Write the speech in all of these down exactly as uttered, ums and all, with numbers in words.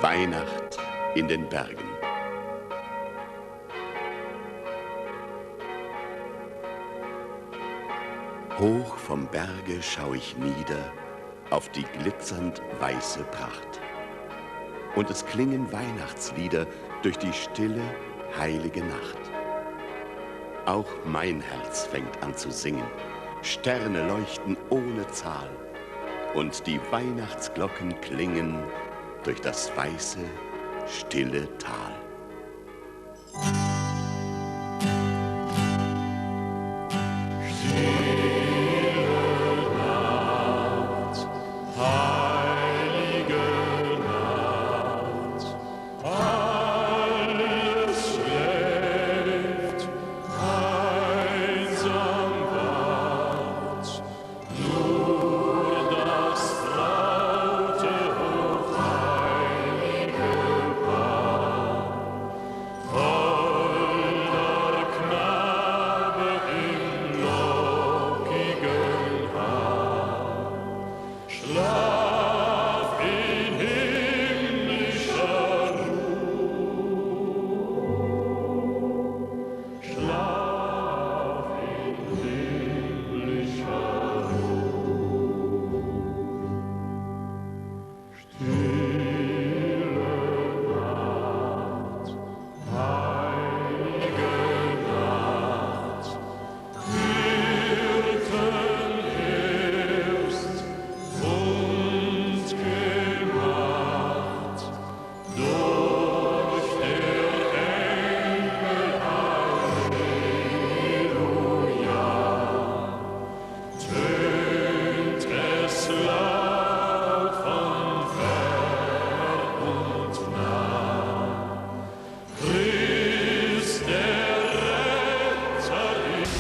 Weihnacht in den Bergen. Hoch vom Berge schau ich nieder auf die glitzernd weiße Pracht. Und es klingen Weihnachtslieder durch die stille, heilige Nacht. Auch mein Herz fängt an zu singen. Sterne leuchten ohne Zahl. Und die Weihnachtsglocken klingen durch das weiße, stille Tal. Heilige Nacht, alles schläft, einsam wacht, nur das traute, hochheilige Paar. Holder Knabe im lockigen Haar, schlaf in himmlischer Ruh. Schlaf in himmlischer Ruh. Stille Nacht, heilige Nacht, Hirtenhirsch und Gemacht, durch der Engel Halleluja, tönt es laut von fern und nah. Christ, der Retter ist.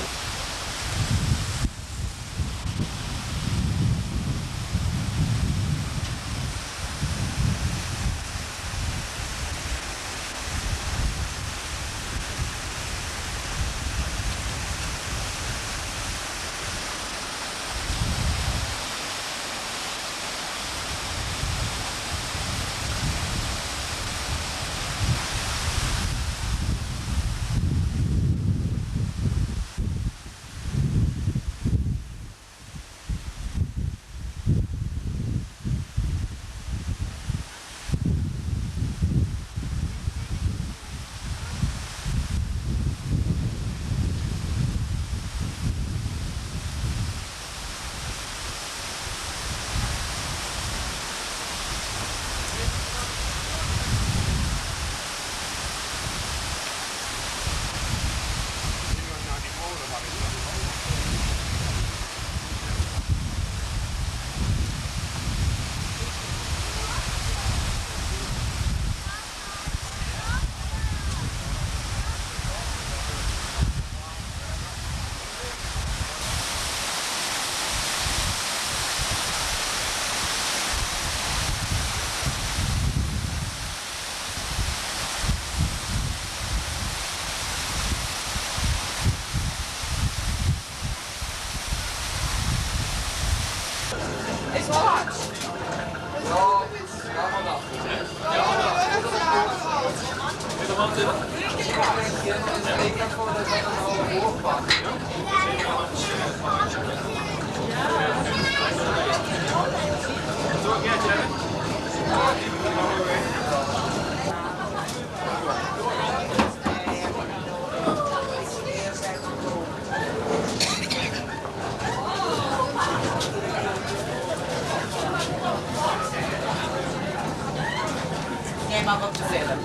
Neem maar op de film.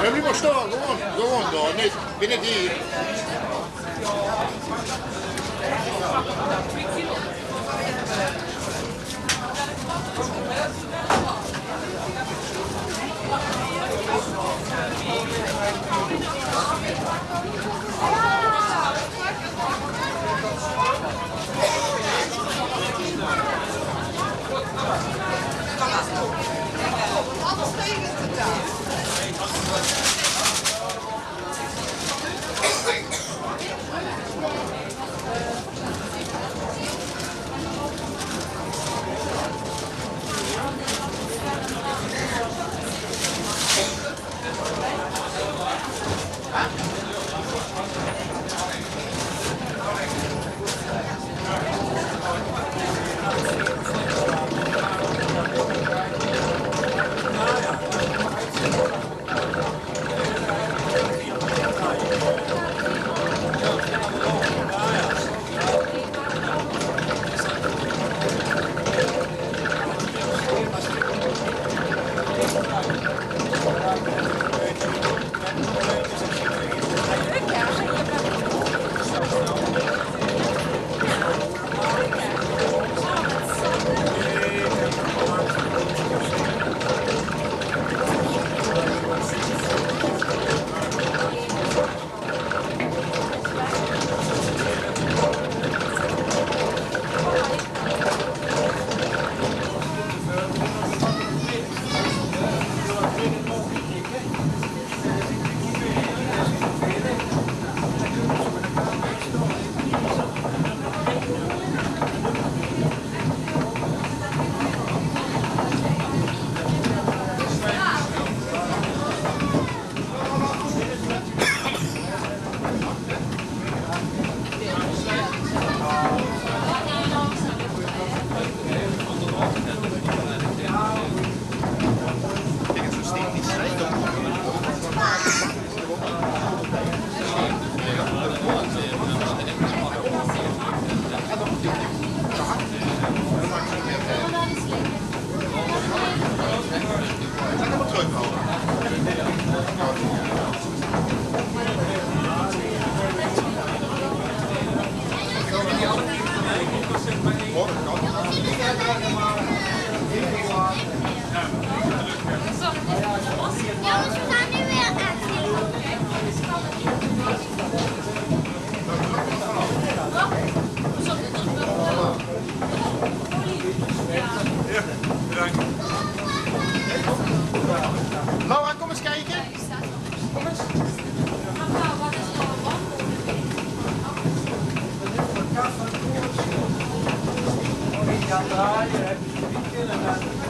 Hé, blief mer sjtaon, gewoon, gewoon dao, neet, bin neet hie.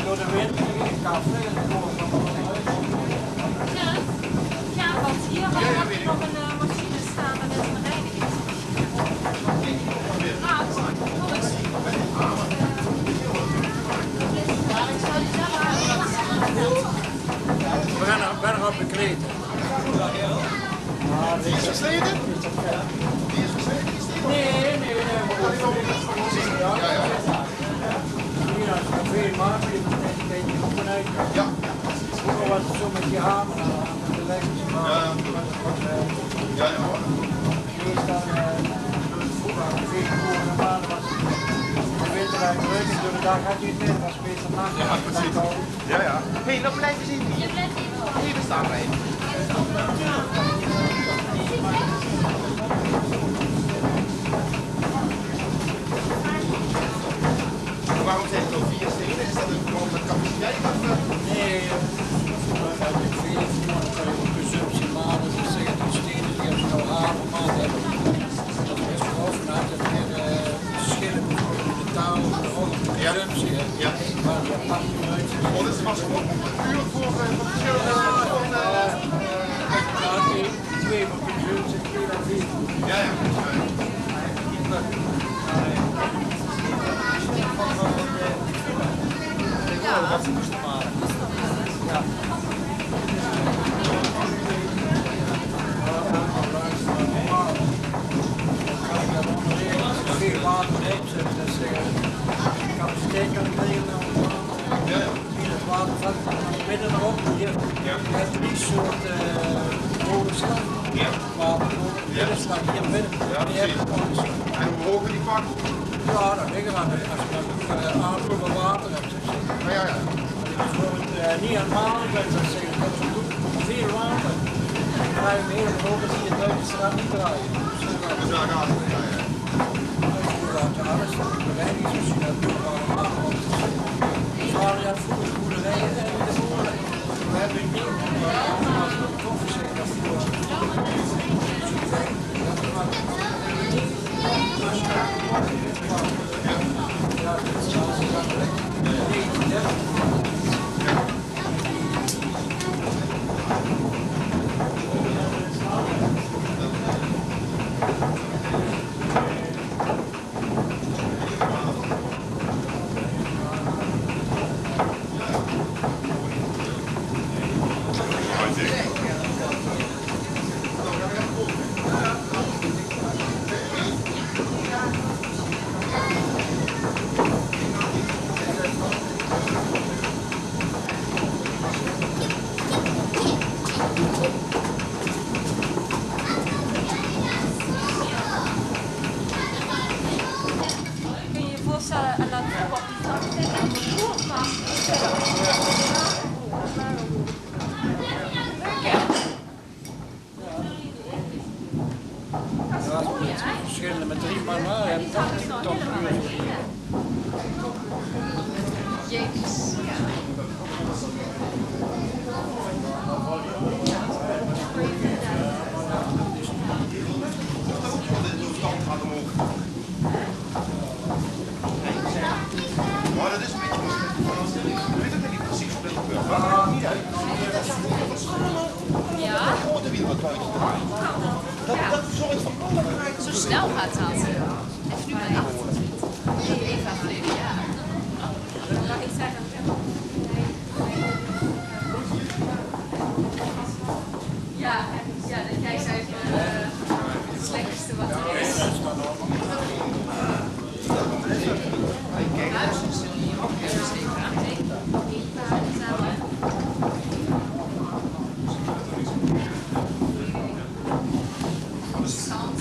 Door de wind in de café en de koor van de... Ja, ja, want hier hadden we nog een, eh, machine staan, dat is een reinigingsmachine. Ah, sorry. We gaan er, we gaan er op bekleden. Die is versleten? Die is versleten, die is... Nee, nee, nee, maar... Ja, ja. Hier, als je veel maakt, je moet echt een beetje openheid. Ja. Vroeger was het zo met die hamer, dan had je gelijk... Ja, ja. Ja, ja, hoor. Hier is dan, eh, vroeger, als je veel koren en maanden was, dan weet je waar je terug is, door de dag had je het niet, was beter nacht. Ja, precies. Ja, ja. Hé, nog blijven zitten hier. Even staan blijven. Waarom zijn het nou vier stenen? Is dat een verband met capaciteit of, eh? Nee, eh, ik vind het gewoon een consumptiemaat. Dat is zeggen, die stenen die hebben ze nou havermaat hebben. Dat is gewoon vanuit het meer, eh, verschillen bijvoorbeeld in de taal, maar ook in de consumptie, hè. Ja. Maar dat maakt niet uit. Oh, dat is vast gewoon puur voor, eh, voor verschillende... Ja, soorten, ja, eh, ja, twee, twee van consumptie, twee van vier. Ja, ja. Ja. Ja. Veel water op, zeg maar, dus, eh, capaciteit kan ik regelen. Ja, ja. In het water zat, midden erop, hier. Ja. Met drie soorten, eh, molens staan. Ja. Watermolen. Ja. Dit is dan hier midden. Ja, die hebben precies. Molens. En hoe hoog die pak? Ja, dat ligt eraan. Als je dan, eh, aanvulbaar water hebt, zeg maar. Ja, ja, ja. Dit is bijvoorbeeld, eh, niet helemaal, ik ben zo zeggen, dat is ook veel water. Dan ga je hem helemaal over, zie je het buiten straat niet draaien. Dus, eh, ja, ja, ja. Alles, de reinigingsmachine, dat doen we allemaal. Ze hadden dat vroeger de boerderijen en de boeren. We hebben nu koffie zitten. Kun je je voorstellen, en dan op die kant tegen de vloer gaan. Ja, verschillende met drie man, maar je hebt toch tien ton uur. Jezus. Maar dat is een beetje, ik weet het niet precies hoe dat gebeurt. Maar dat maakt niet uit. Ja. Dat grote wiel wat buiten draait. Dat, dat zorgt voor alle... Zo snel gaat dat. Hij heeft nu maar acht. Eva vleug, ja. Ja, ja, dat jij zei van, eh, het slechtste wat er is. Interessant.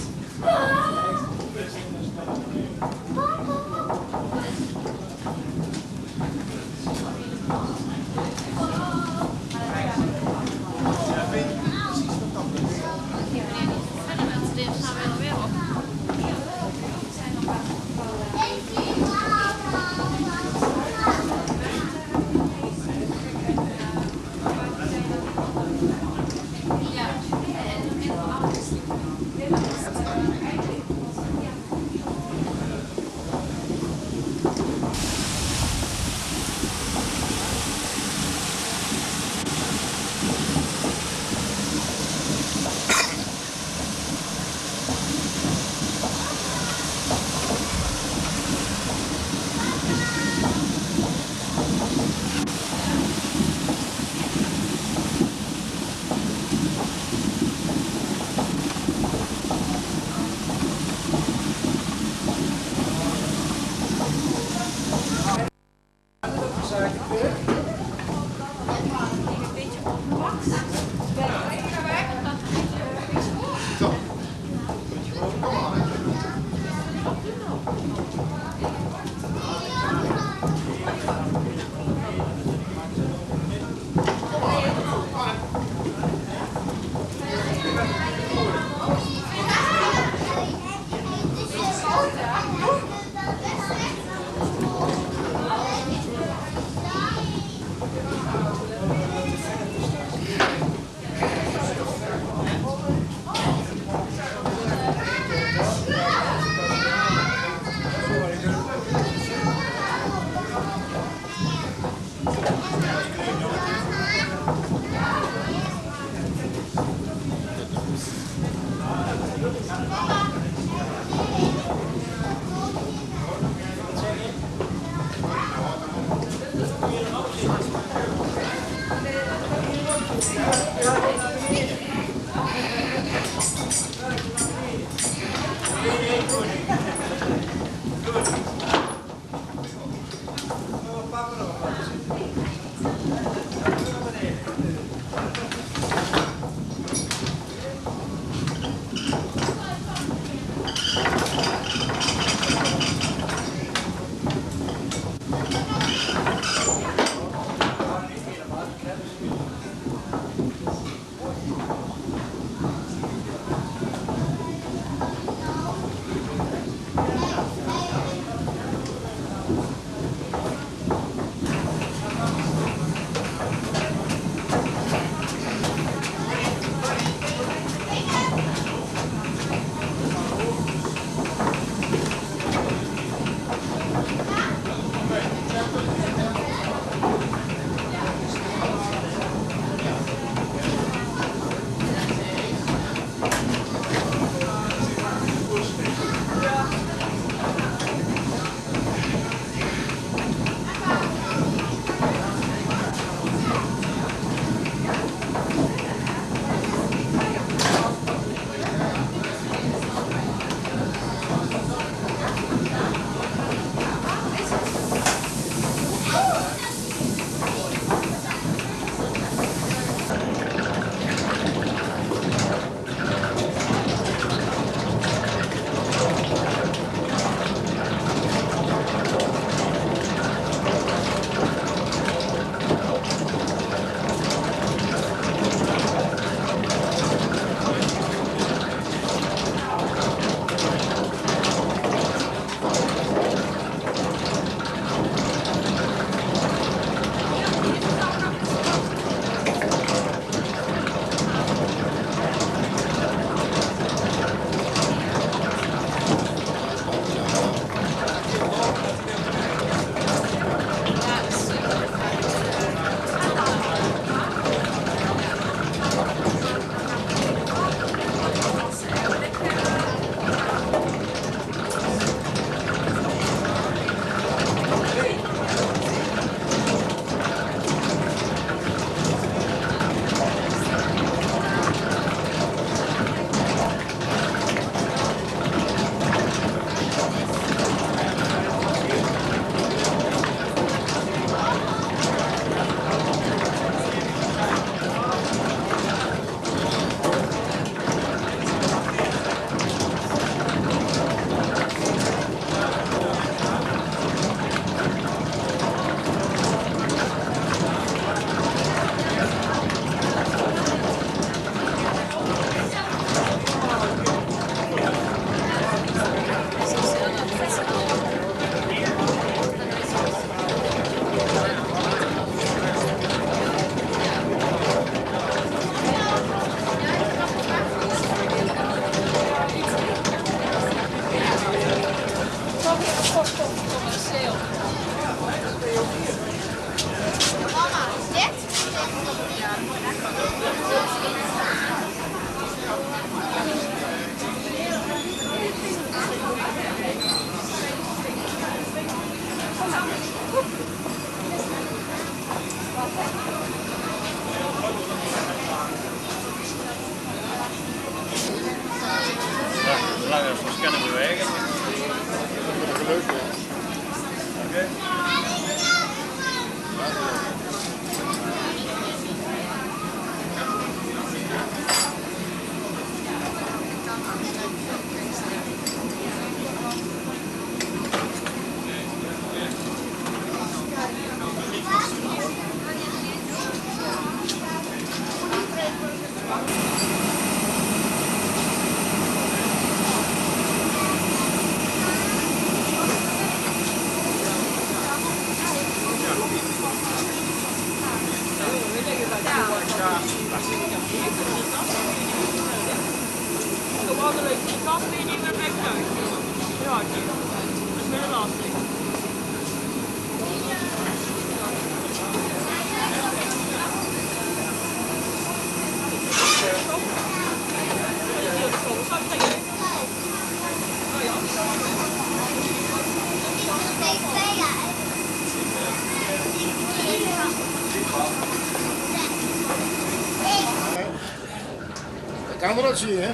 Kan mer dat zeen, hè?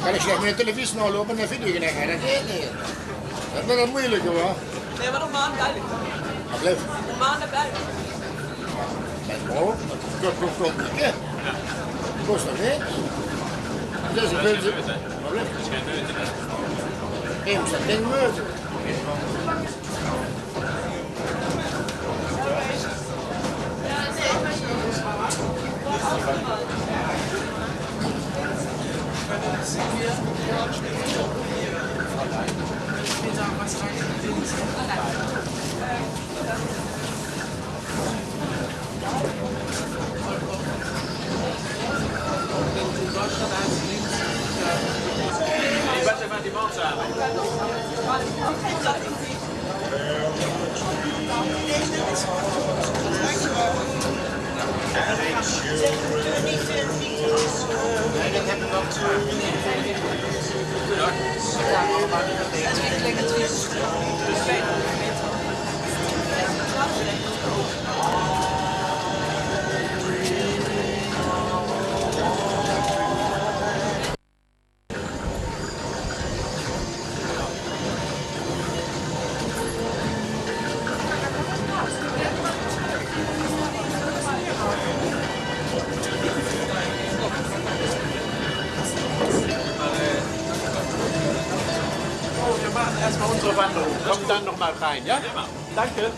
Kan ich slech mit de televisie naoloupe en de video genege, dat geit neet. Dat is 't moeilijke, hoor. Nae, mer de maan belt. Wat blief? De maan belt. Mien vrouw, dat kos, kos, kos neet, hè? Kos toch neet? Dat is 't minste. Wat blief? Gein meute. Gein meute. Erstmal unsere Wanderung. Kommt dann noch mal rein, ja? Danke.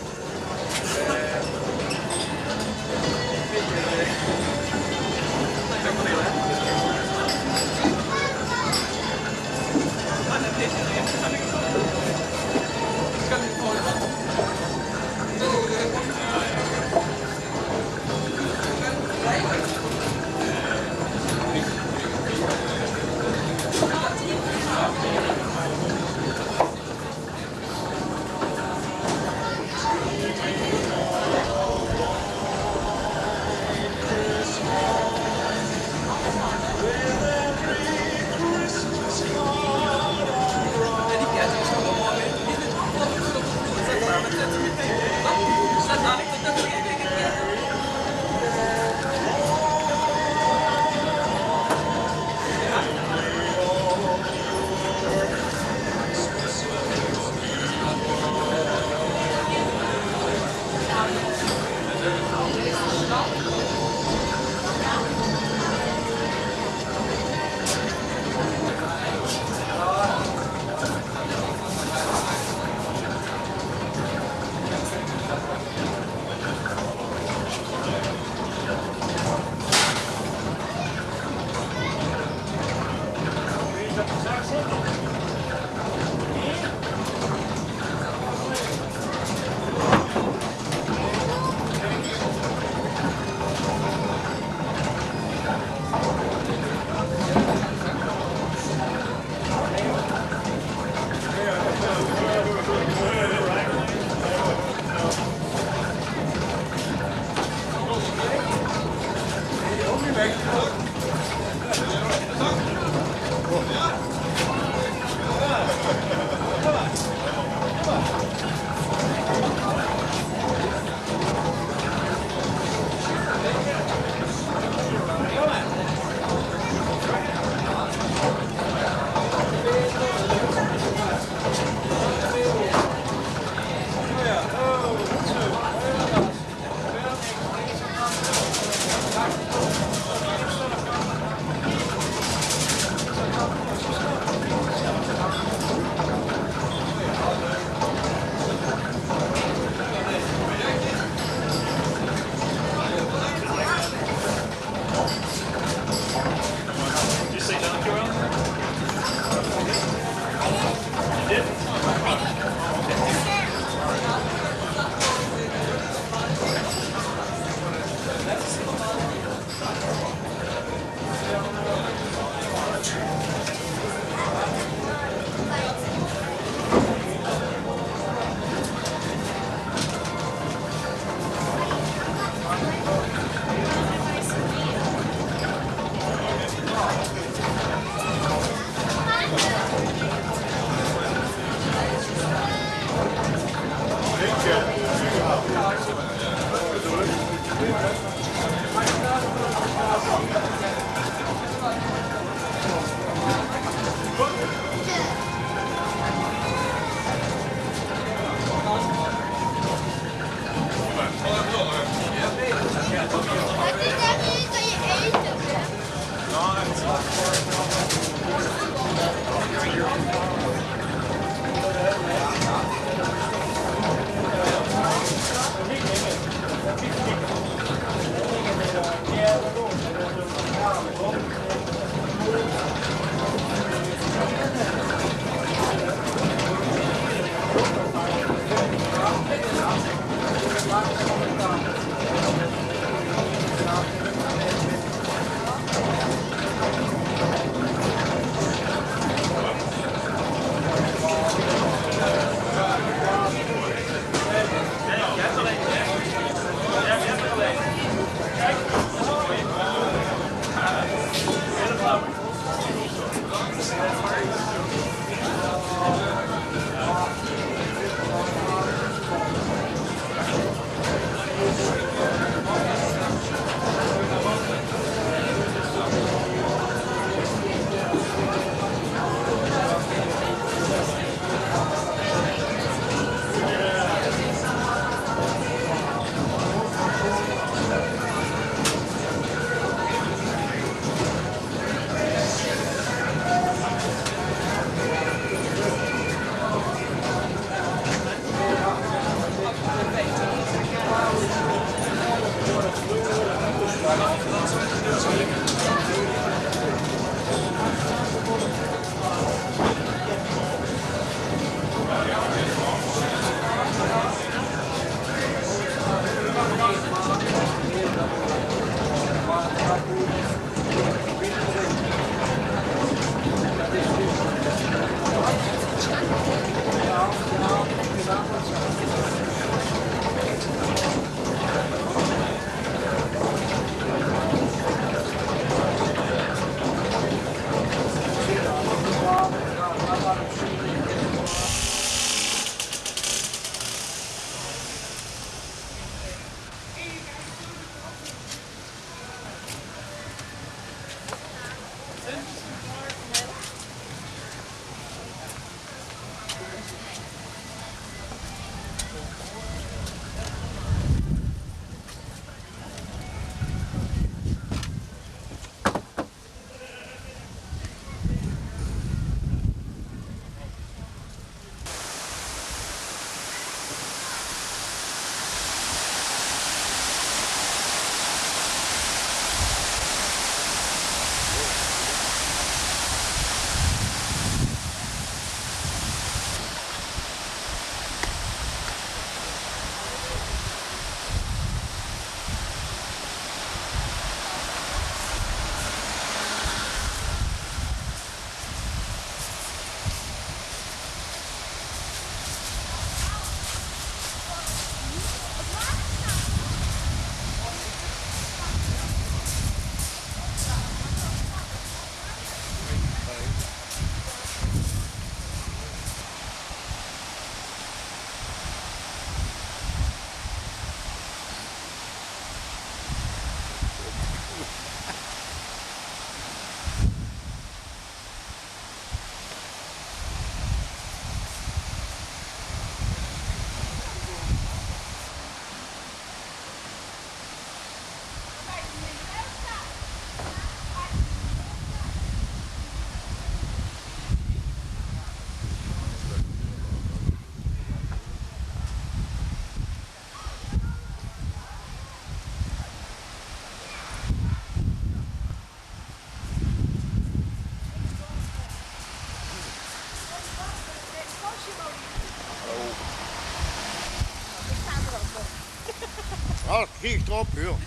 Oh, krieg ich drauf, ja.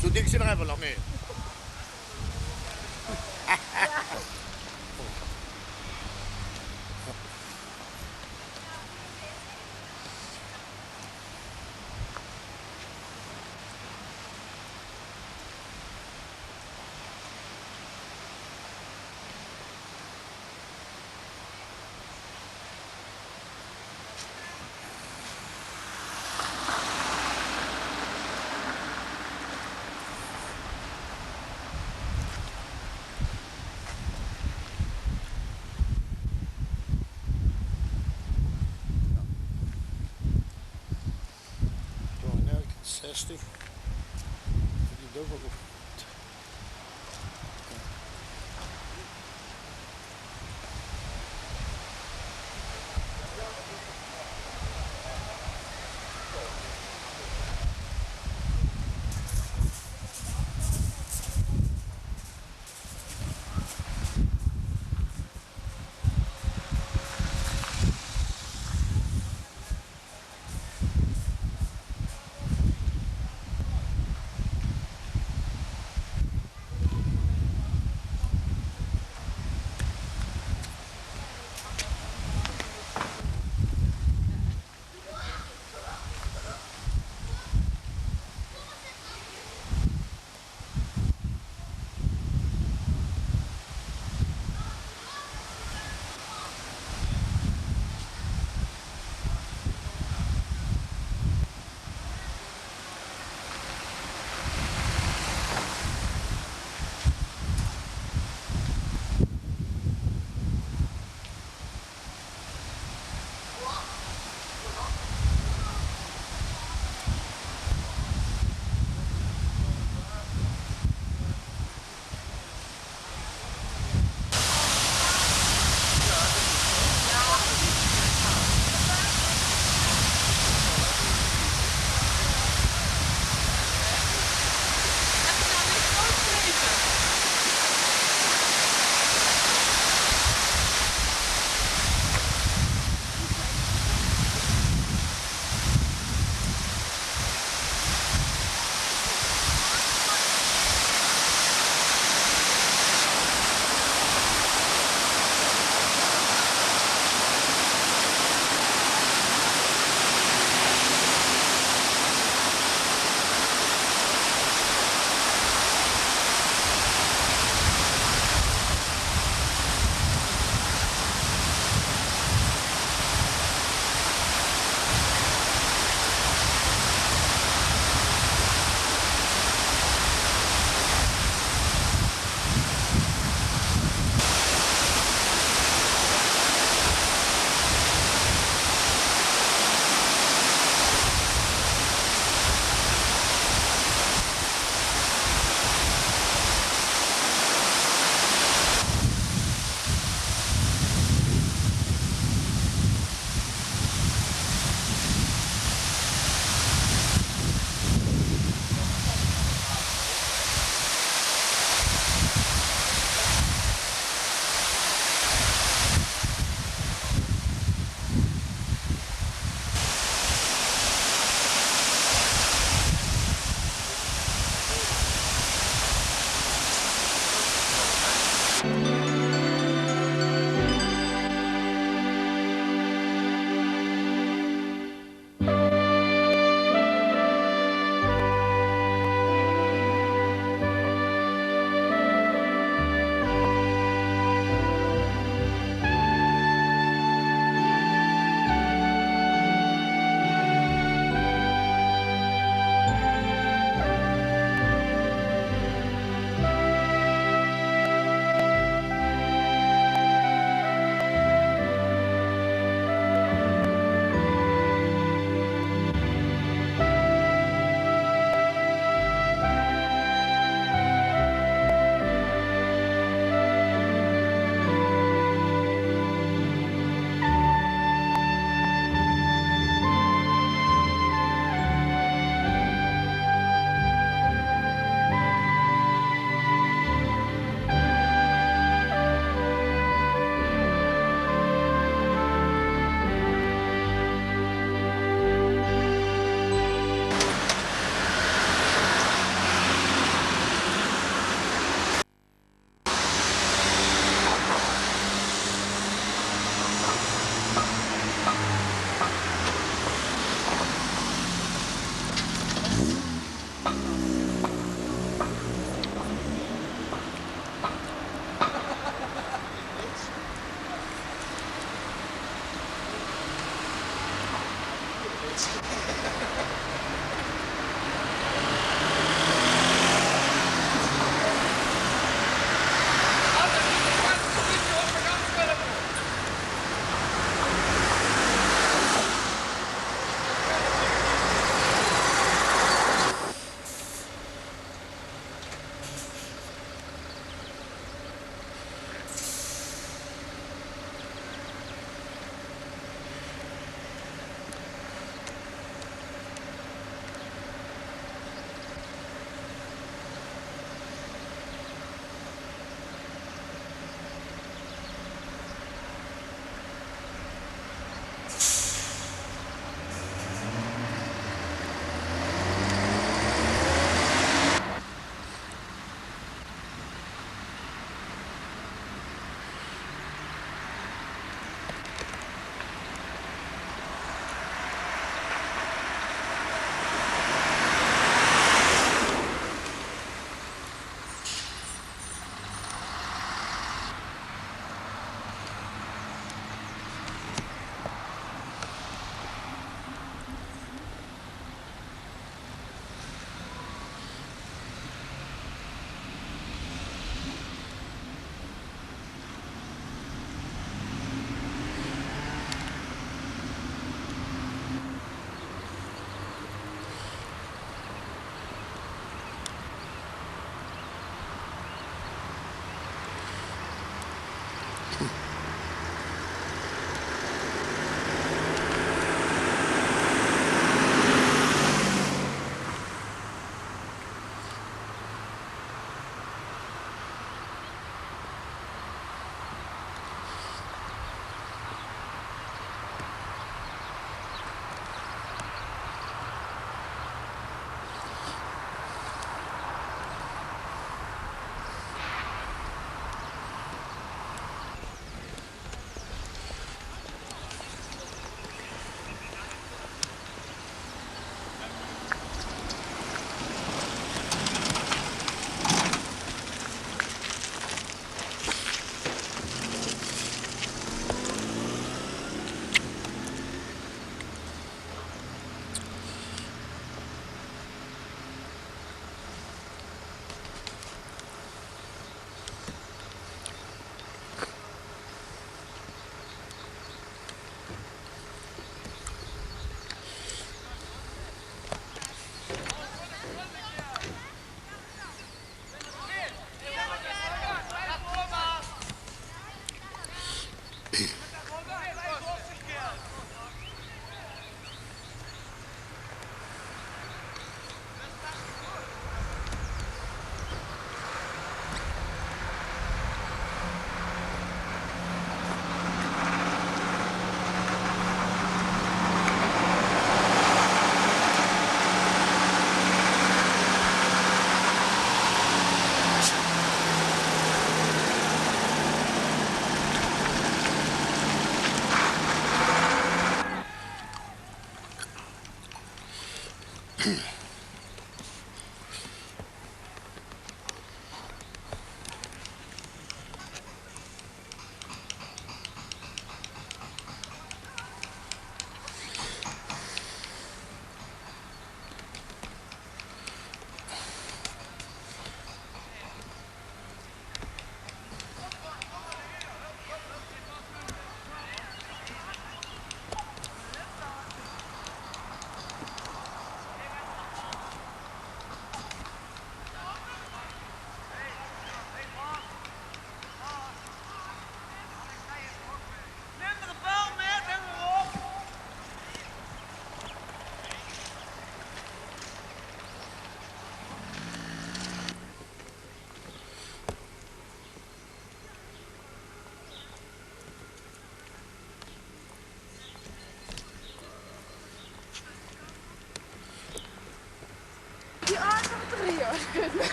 So dick sind einfach noch nicht. Zestig. Die dubbel op.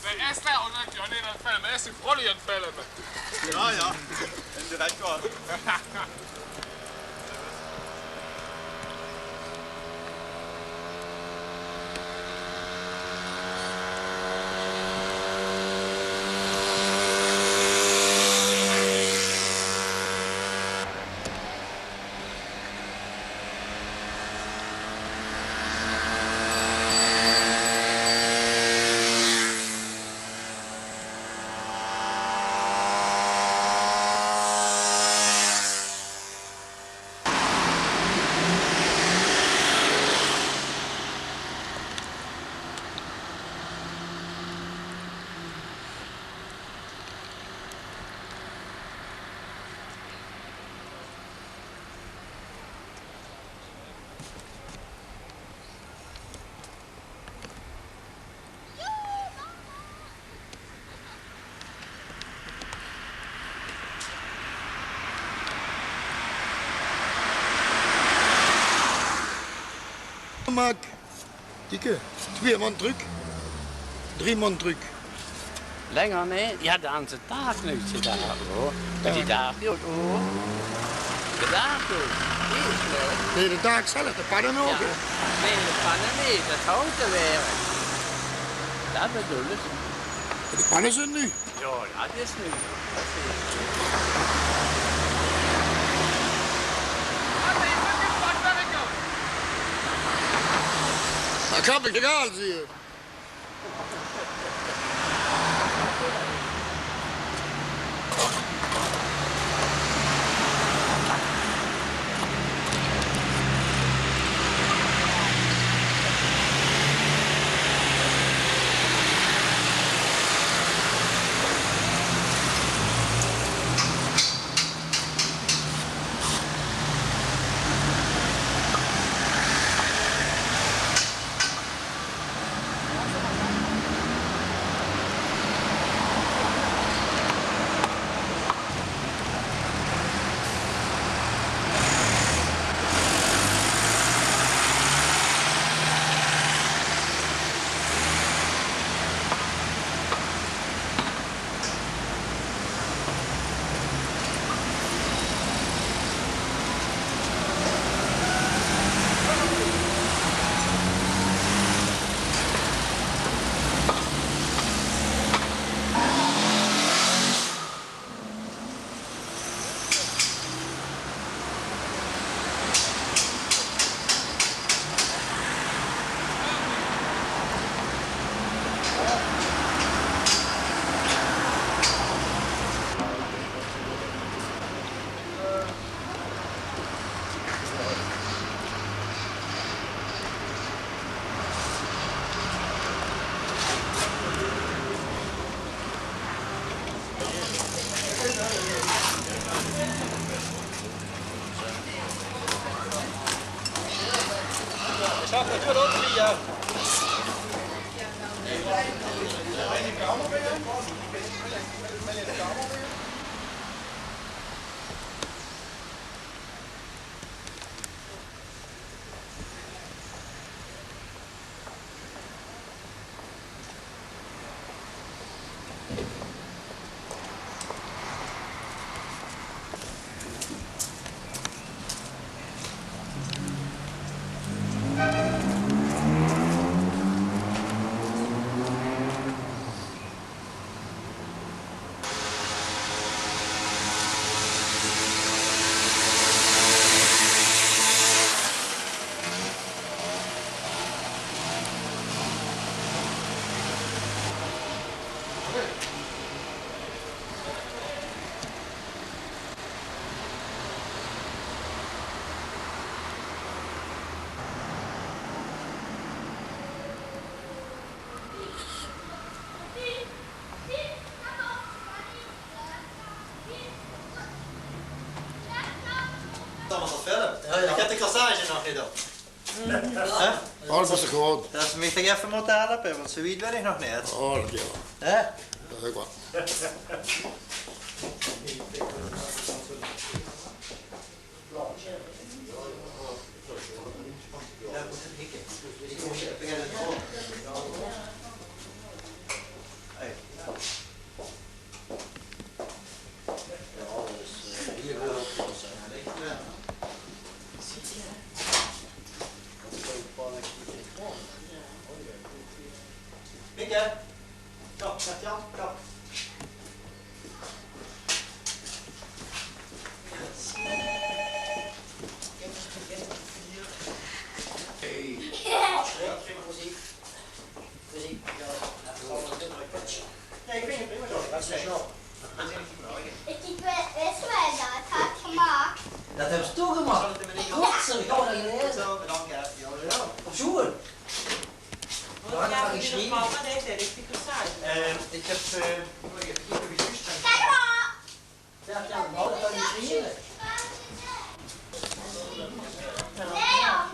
Mer is d'r ouch neet, ja, neet aan 't filme, is d'r veural aan 't filme. Ja, ja. En direk waal. Maak. Kiek, twee maon trök. Drie maon trök. Lenger, nae? Ja, dan zit daag neet, zit daag, hoor. Ja. Die daag, joh, hoor. De daag, joh. Die is leuk. Nae, de daag zelf, de panne ouch, hè? Nae, de panne neet. Det hout d'r weer. Det bedoel ich. De panne zeen noe. Ja, det is noe. Det kan ich toch al zeen. Allemaol gefilmp. Ja, ja. Ich höb de corsage nog neet op. Hè? Alles is good. Det ze mich toch effe mótte helpe, want zoe wied bön ich nog neet. Oh, ja. Hè? Det is ouch waor. Ja. Zo, zegt Jan. Zo. Hey. Plezier. Plezier. Ja, ik vind het prima zo. Dat is zo. Ik wist wel dat het had gemaakt. Dat hebben ze toegemaakt. Goed zo, ik ga dat lezen. Zo, bedankt, hè. Ja, ja. Op zoen. Wat heb je geschreven? Mama, nee, nee, ik vind het saai. Eh, ik heb, eh, oh, ik heb hier een juist. Kijk maar. Ja, ja, wat heb je geschreven? Ja.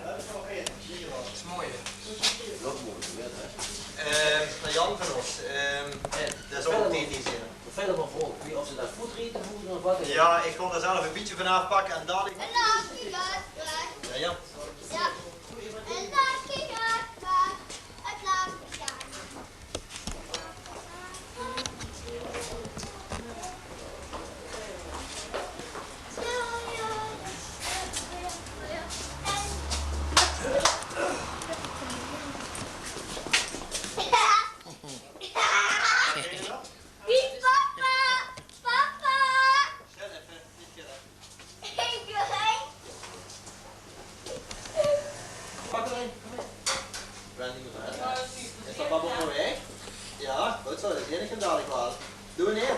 Dat is mooi, hè? Dat is mooi, hè? Eh, naar Jan van ons. Eh, dat is ook een T T C. Verder maar vol. Wie of ze dat voetrieten voeren of wat. Ja, ik ga er zelf een beetje van afpakken en dadelijk. Ja, ja. Ja. Papa! Papa! Is dat papa op weg? Ja, goed zo, dat is enige dadelijk wel. Doe meneer.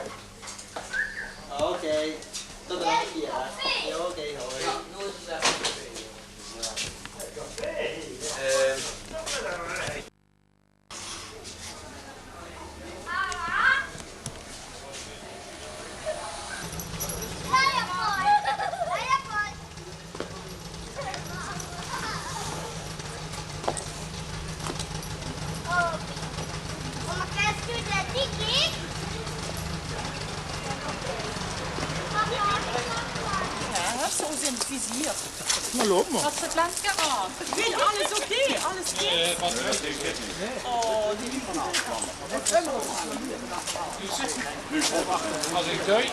Oké. Tot de volgende keer, hè. Ja, oké, hoi. Ehm. Ja, hast du uns im Visier? Na, loop maar. Wat is het laatste al? Wil alles oké? Alles goed? Oh, die Als ik deed.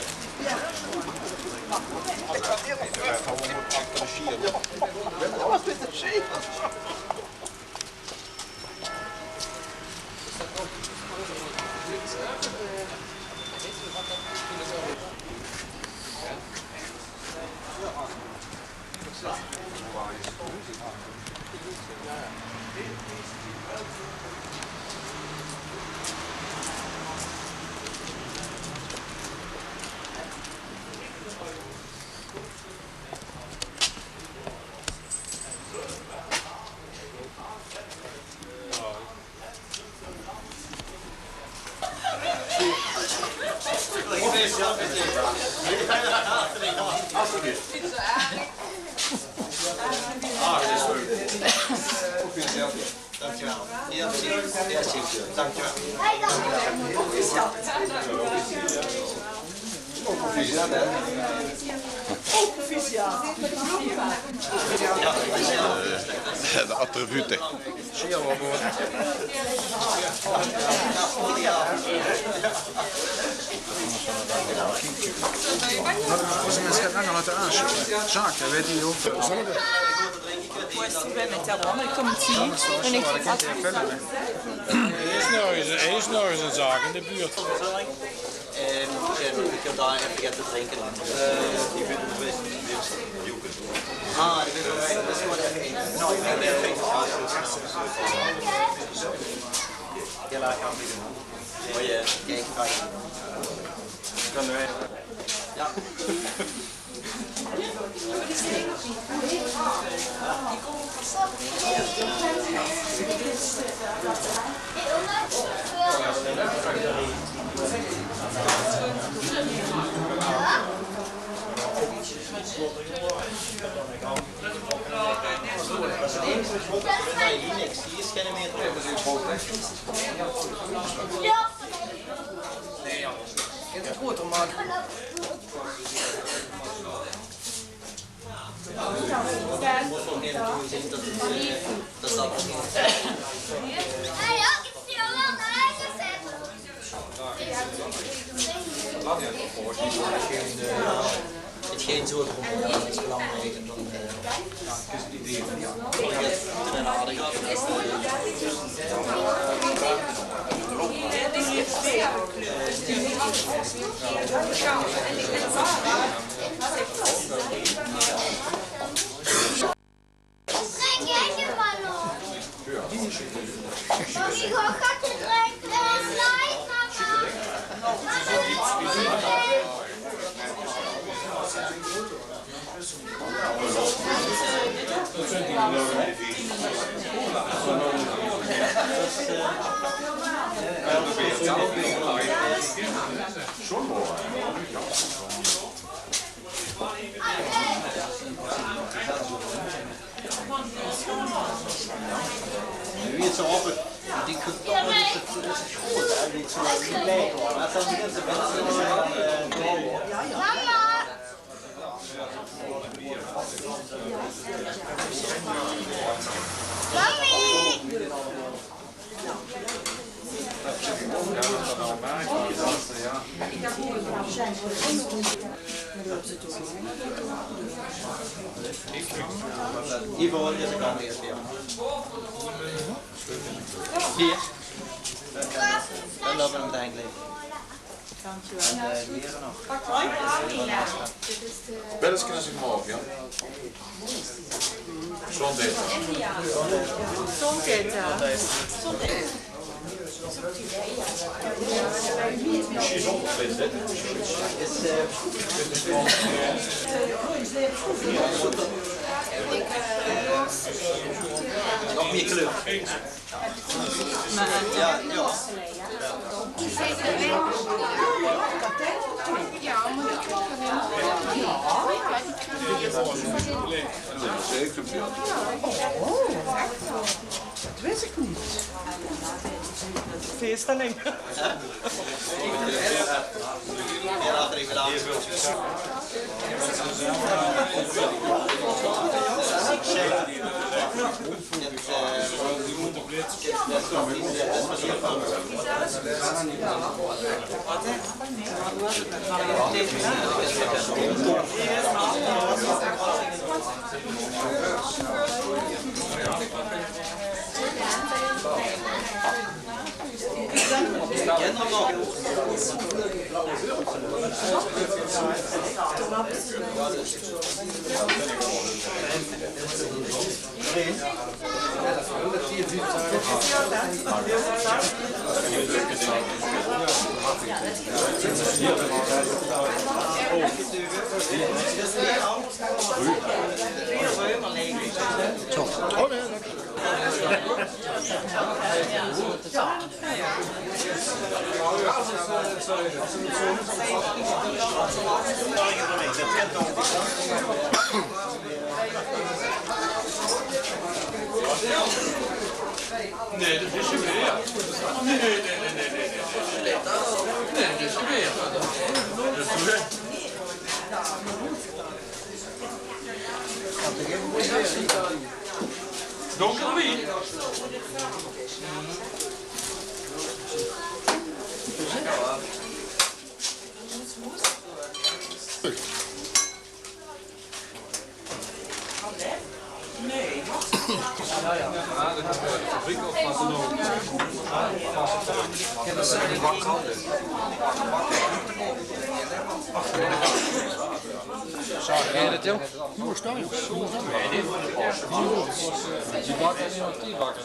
Alsjeblieft. Dankjewel. Dankjewel. Proficiat, hè? Proficiat. De attributen. Laten we eens gaan laten aansjouwen. Sjaak, dat weet je ook. Hoe is het met jou dan? Ik kom het zien. En ik... Er is nog eens, er is nog eens een zaak in de buurt. Ehm, ik heb daar even get te drinken. Eh, die vindt het best. Ah, die vindt het best. Dat is gewoon even één. Nou, ik ben even... Ja, laat gaan. Hoi, eh, kijk, hi. Kan er weer. Ja. Ja. Kent 't groter man. Eén soort rommel, dat is belangrijk. En dan, eh, ja, het is het idee van, ja. Wie het zo op het, die kantoor is het, is het groot, hè? Wie het zo, wie het lijkt, hoor. Maar dan begint ze met, eh, Mama! Mami! Ivo, deze kant eerst, ja. Hier. Dan lopen we meteen gelijk. Dankjewel. En, eh, hier nog. Pak maar. Bel eens, kan ik morgen, ja? Gezondheid. Gezondheid, ja. Nog meer kleur. Ja, ja. Oh, dat wist ik niet. Feesten. Zo. Oh, nee, dank je. Nee, dat is er weer. Nee, nee, nee. Nee, dat is er weer. Dat is er weer. Donker wie? Zo, geet het, joh? Doe maar staan, joh. Doe maar staan. Die bakken niet op die bakken.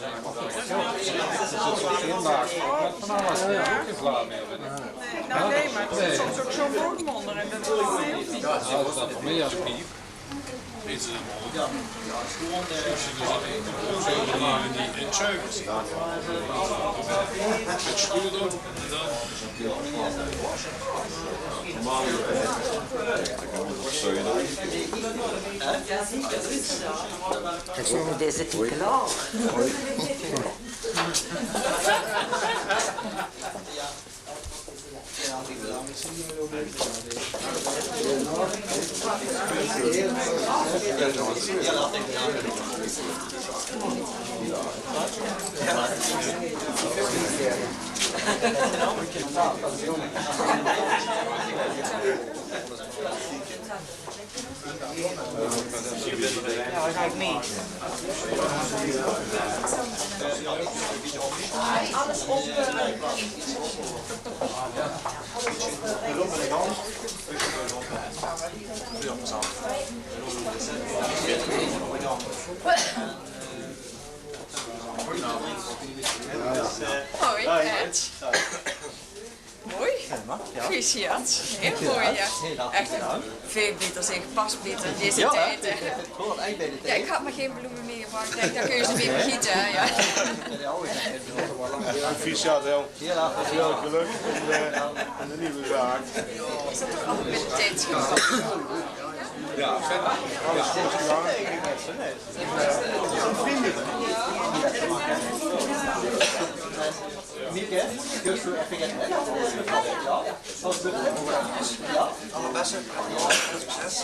Is het zo veel maakt? Wat van alles? Ja, ook geen vlaam meer. Nee, nou, nee, maar het is soms ook zo'n broodmonder en dat is heel vies. Ja, dat is dat voor mij als piep. Deze, ja, ja, is gewoon, eh, die, die, die, die, Deze is klaar. Ja, dan ga ik mee. Hoi, Ed. Mooi. Ja, ja. Gefeliciteerd. Heel mooi, ja. Heel hartelijk bedankt. Echt veel beter, zeg, past beter in deze tijd, hè. Ja, hè? Het hoort echt bij de tijd. Ja, ik had maar geen bloemen meegebracht. Ik denk, dan kun je ze weer vergieten, hè, ja. Proficiat, hè. Heel hartelijk bedankt. Veel geluk in de, in de nieuwe zaak. Is dat toch altijd bij de tijd gekomen? Ja, alles goed gedaan. Mieke, kun je even gaan? Ja. Allerbeste. Succes.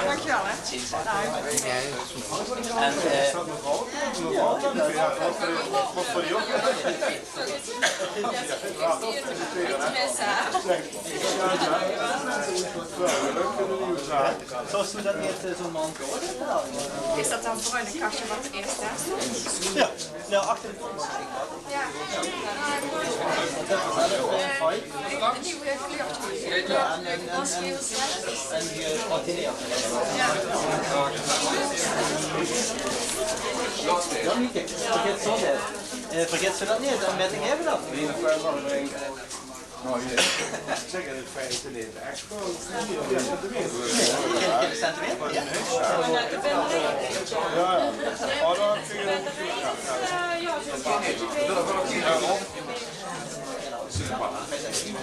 Dankjewel, hè. En, eh, Zou dat niet, eh, zo'n man? Is dat dan voor in een kastje wat eerst daar stond? Ja, nou, achter de... Ja. Eh, de nieuwe kleur. Ja, en, en, en, en gepatineerd. Ja. Ja, Mieke, vergeet zo niet. Eh, vergeet zo dat niet, dan weet ik even dat. Zeg, in feite niet. Echt gewoon. Ken je de sentiment? Ja. Ja, ja. Oh, dan kun je... Ja, ja.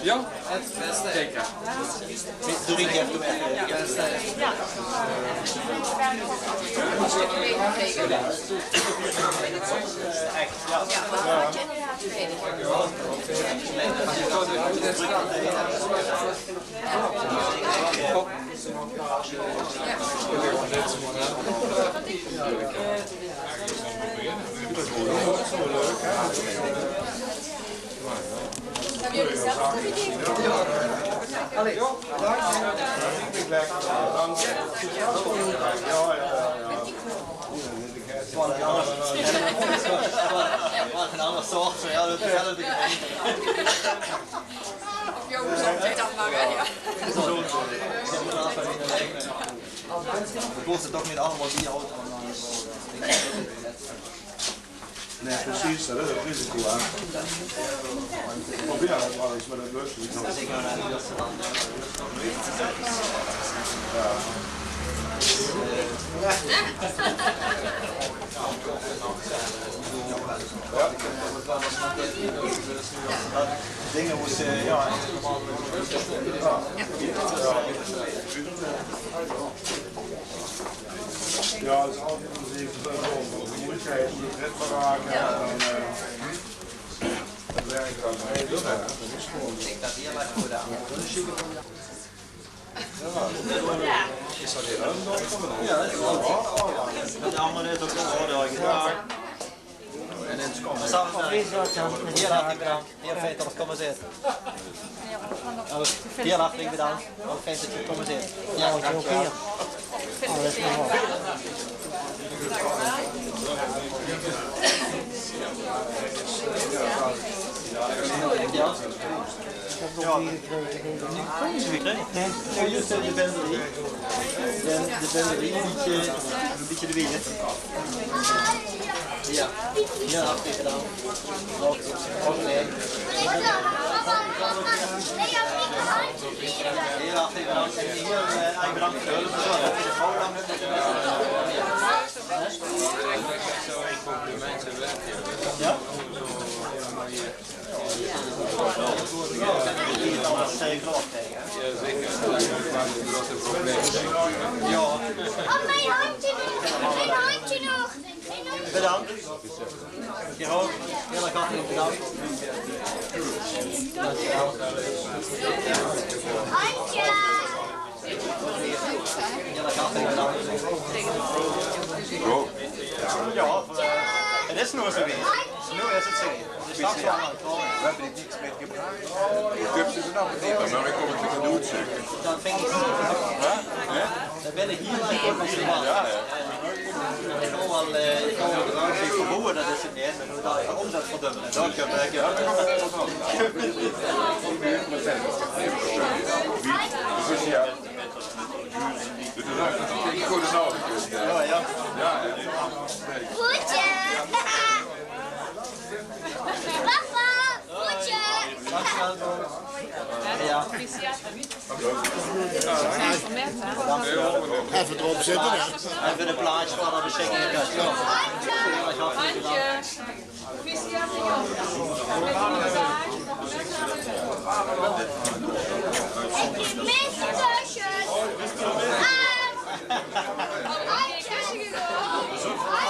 Ja? Zeker. Doe ik het, doe ik het. Ja. Hebben jullie zelf de bediening? Allee, dank je. Dank je. Ja, ja, ja, ja. Wat een ander, wat een ander soort, ja, dat is wel een beetje. Ja, hoe zou je dat maar, hè? Ja. Ik moest het toch niet allemaal die auto aan. Nee, precies, dat is het risico, hè. Probeer het wel eens, maar dat lukt niet. Ja. Ja. Dingen moesten, ja, helemaal. Ja. Ja, het is altijd een moeilijkheid om het ritme te raken. En, eh, het werkt dan heel goed, hè. Dat is gewoon... Ik dat hier maar goed aan. Ja, dat is wel... Ja, dat is wel... Met de andere is ook wel... Ja. En in het... Heel hartelijk bedankt. Heel fijn dat je gekomen bent. Heel hartelijk bedankt. Heel fijn dat je gekomen bent. Ja, dankjewel. Ja. Ja, die heb ik gekregen. Ja, juist, de bende. De, de bende, een beetje, een beetje de wind. Ja. Ja, oké, gedaan. Oké. Oké. Ja, oké, gedaan. En hier, eh, eigenlijk bedankt voor de hulp. Ja? Ja, zeker. Dat is een groot probleem. Ja. Oh, mijn handje nog. Mijn handje nog. Bedankt. Heel erg hartelijk bedankt. Handje. Zo. Ja, het is nog zoe. Noe is het zoe. De stad is aan het komen. We hebben hier niks mee gebracht. Ik heb ze vanaf het eten, maar ik kom het niet doen, zeg. Dat vind ik niet. Hè? Hè? Dat ben ik hier niet voor. Ja, ja. Ik wil wel, eh, ik wil wel bedanken voor boeren, dat is het niet. En hoe dat je omzet verdubbelen. Dat kan ik, eh, Goeie. Papa, goeie. Even erop zitten, hè. Even de plaatje van de beschikking.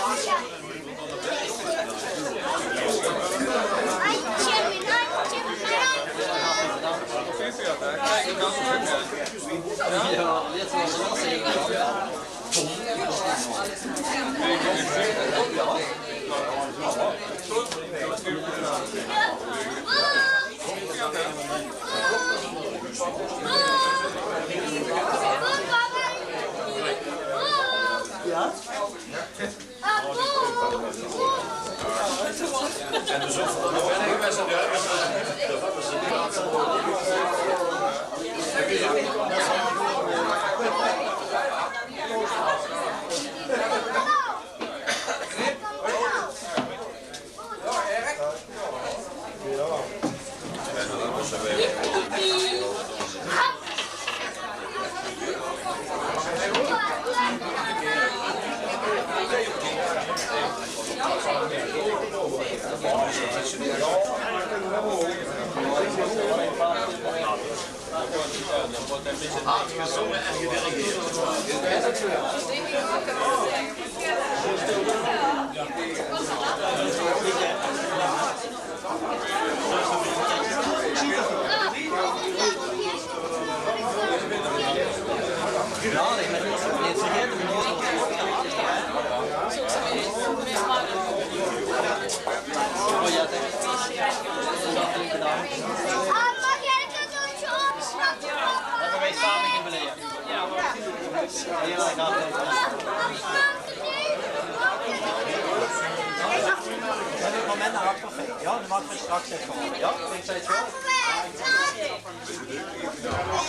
Handje. Hard gezongen en gedirigeerd. Op dit moment nog perfect. Ja, dan maken we straks even. Ja, ik zei het wel.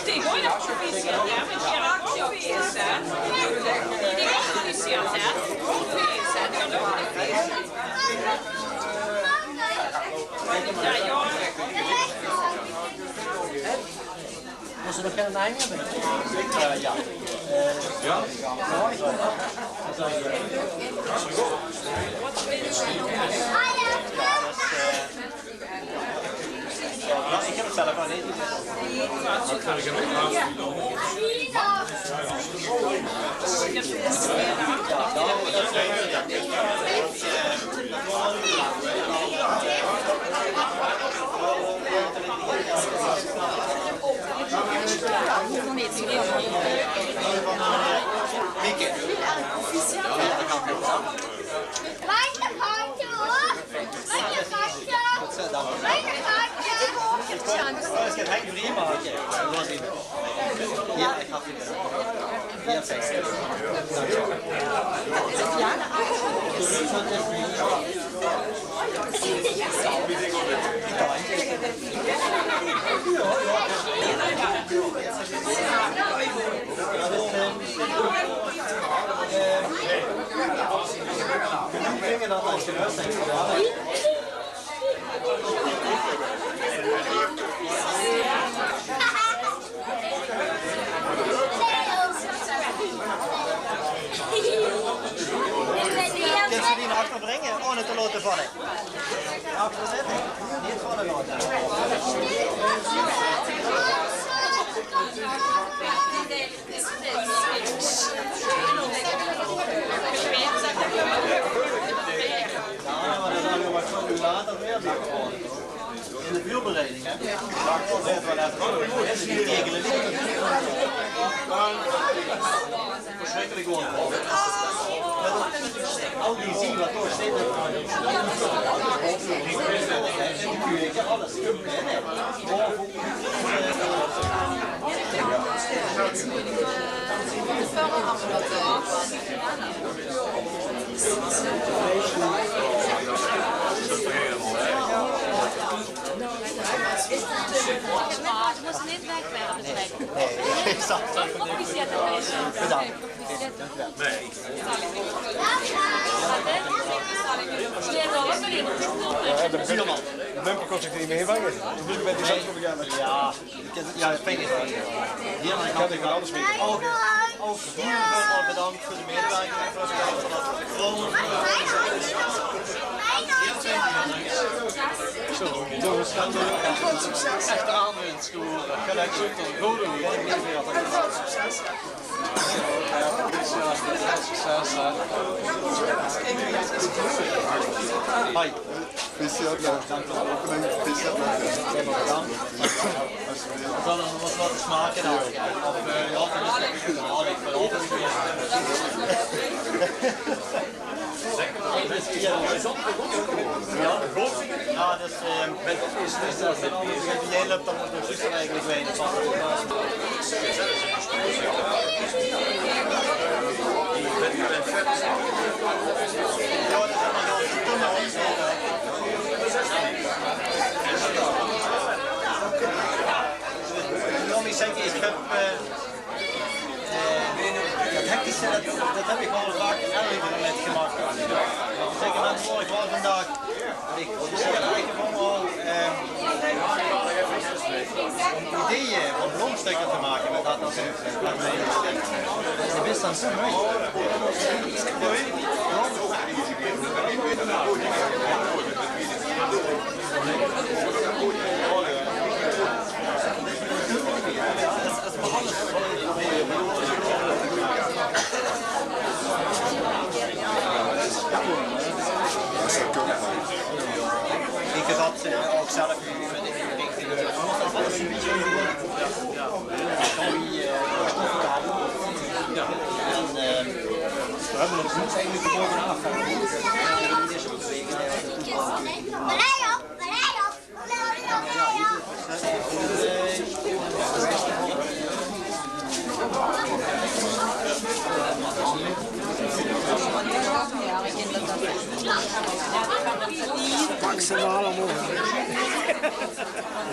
Tegenwoordig proficiat, ja, want ja, proficiat, hè. Die dingen proficiat, hè. Proficiat, ja, dat is. Ja, joh. Was er nog geen eind hebben? Eh, ja. Eh, ja. Ja, ik heb het zelf al niet. Mijn gaatje, hoor. Mijn gaatje. Mijn gaatje. Kins se die nao achter bringe? Ohne te laote valle. Achter zitte, neet valle laote. Ja, maar dan zal je wat zo later weer. In de veurbereiding, hè? Maak toch net wat effe. Is die tegen de liefde. Verschrikkelijk gewoon. Al die zin wat door zit. Alles. Je moet niet wegwerpen, zeg. Nee, ik snap het. Bedankt. Ja, de buurman. De bumper kon zich er niet meer in vangen. Toen moest ik met die zak op gaan. Ja. Ja, fijn is het. Hier aan de kant kan alles mee. Ook, ook heel veel bedankt voor de medewerking. Voor de Zo, jongens, gaat het. Echt aan hun schoenen. Gelijk zo tot een goede week. Succes, hè. Hoi. Proficiat, ja. Dank u wel. Opening, proficiat, ja. Bedankt. Alsjeblieft. Dan nog wat te smaken dan. Of, eh, ja, dan is het. Ja, ik ben altijd weer. Ja, dus, ehm, als je loopt, dan moet je precies eigenlijk weten van. Ja, dat is allemaal heel goed. Laat me zeggen, ik heb, eh, Eh, dat hectische, dat, dat heb ik wel vaak eerder metgemaakt. Zeg, mensen, hoor ik wel vandaag. Ik zie het eigenlijk gewoon wel, ehm, om ideeën van bloemstukken te maken met dat, dat soort, dat soort dingen. Je bent dan zo mooi. Ik had dat, eh, ook zelf niet met de richting. Alles een beetje. En, eh, we hebben het moest eigenlijk de bovenaan gaan. Pak ze maar allemaal.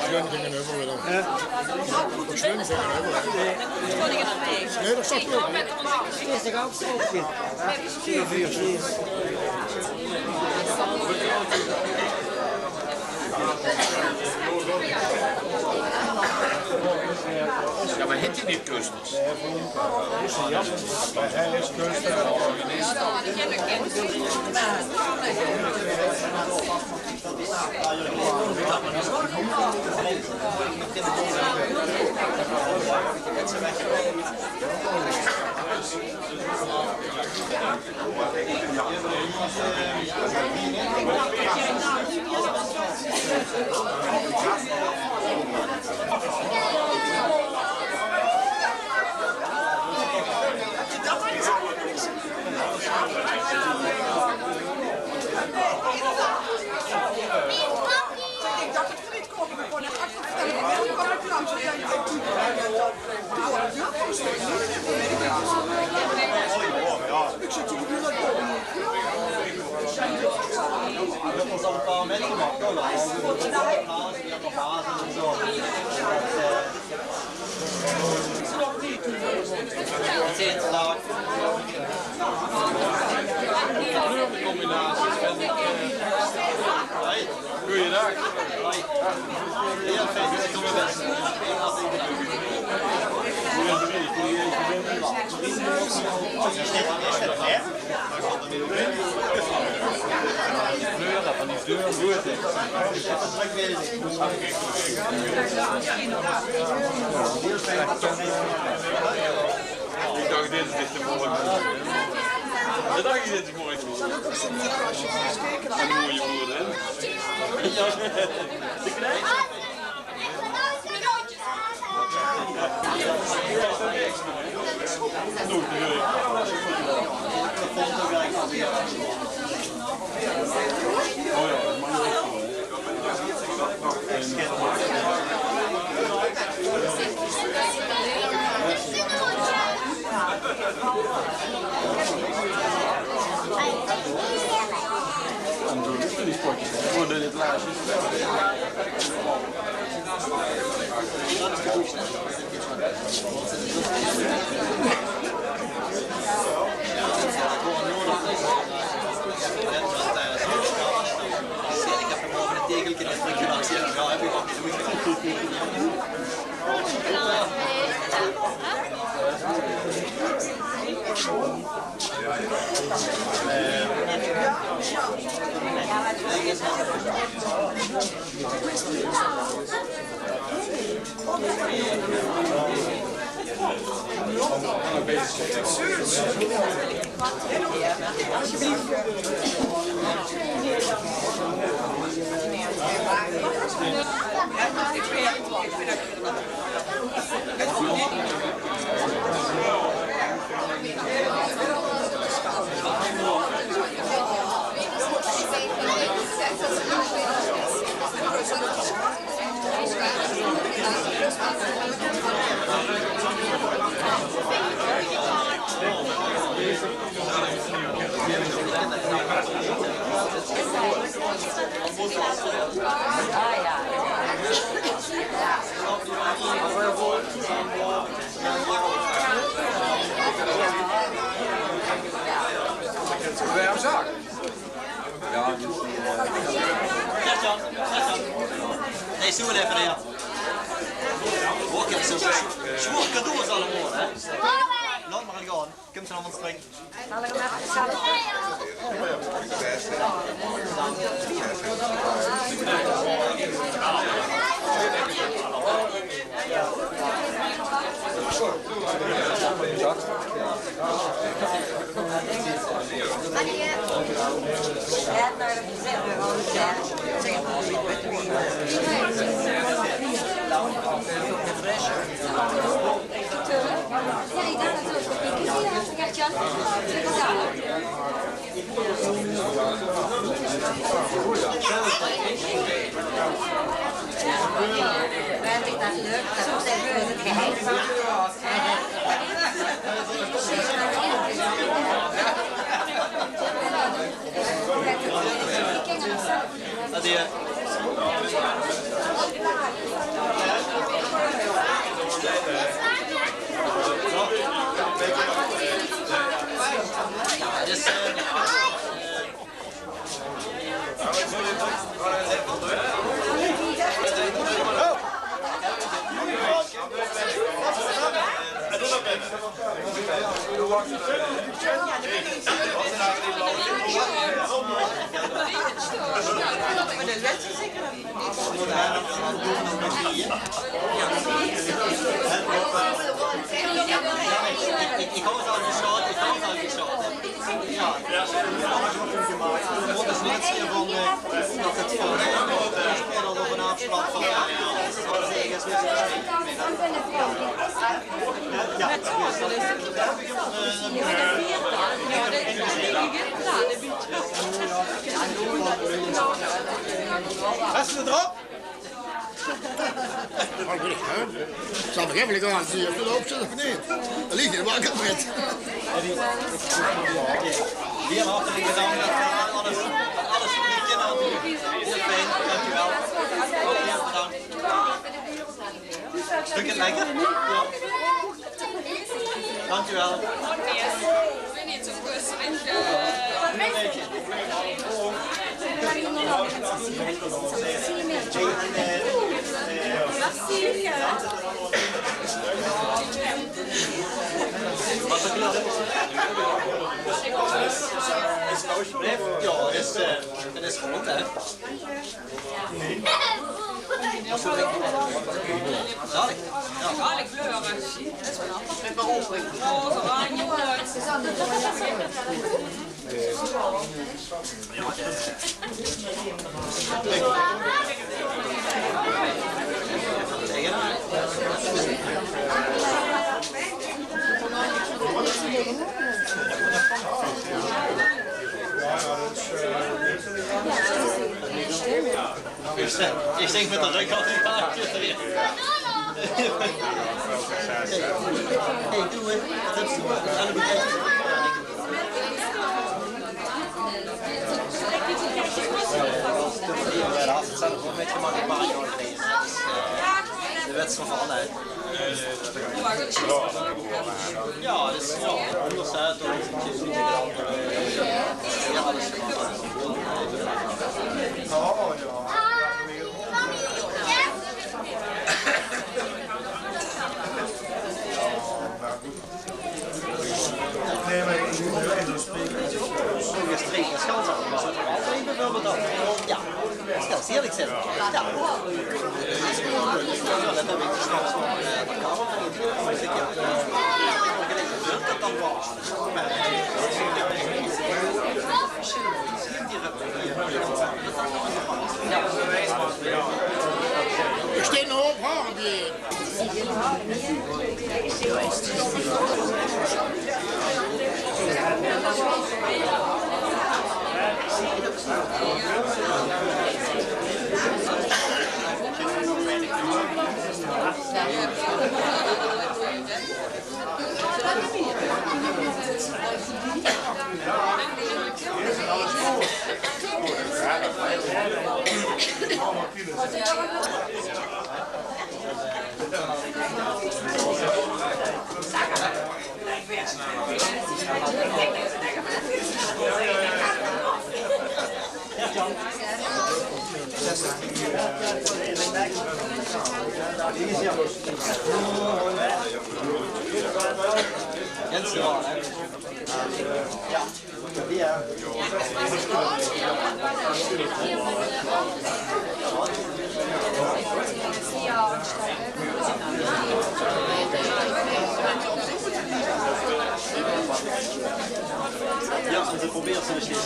Slim zijn we dan. Hè? Slim zijn we dan. Nee. Nee, dat is toch goed. Het is toch ook zo? Ja, maar heet die niet Kusters? Hij is Kusters. Goeiedag. Ik dacht, dit is de morgen. Dat dacht ik, dit is morgen. En mooie woorden, hè? En zo is het niet potjes. Gewoon in het laagje. Werm zaak. Ja, dus, eh, Gert-Jan, Gert-Jan. Nee, zoe effe, ja. Oké, zo, zo. Sjoer cadeaus allemaol, hè? Laot mer gaon. Kump ze allemaol trök. Beste drop? Zal ik even gaan zien of het loopt of niet? Dan ligt er wel kapot. Weer hartelijk bedankt dat we alles, alles voor die kinderen doen. Heel fijn, dankjewel. Heel erg bedankt. Stuk het lekker? Dankjewel. Alsjeblieft. Ja, is, eh, het is groot, hè? Zalig. Ja. Zalig kleuren. Roze, oranje, rood. Ja, dat is, eh, Ich dink mit de rök op die bank. Hey, doe, hè. Dat is doe. Aan de bekijk. Ja, dat zal ik wel met je maken, maar ja, nee. De wet is gevallen, hè. Ja, dus ja, anders hè, toch. Ja, alles. Oh, ja. Nee, maar ik moet nu even spreken. Gestrepen schans, maar zo even willen we dat. Ja, dat is eerlijk zijn. Ja. Ja, dat heb ik straks nog, eh, de kamer van je buurman, maar ik heb, eh, dat dan wel. Steht noch ein paar. Ja, en ze proberen ze nog steeds.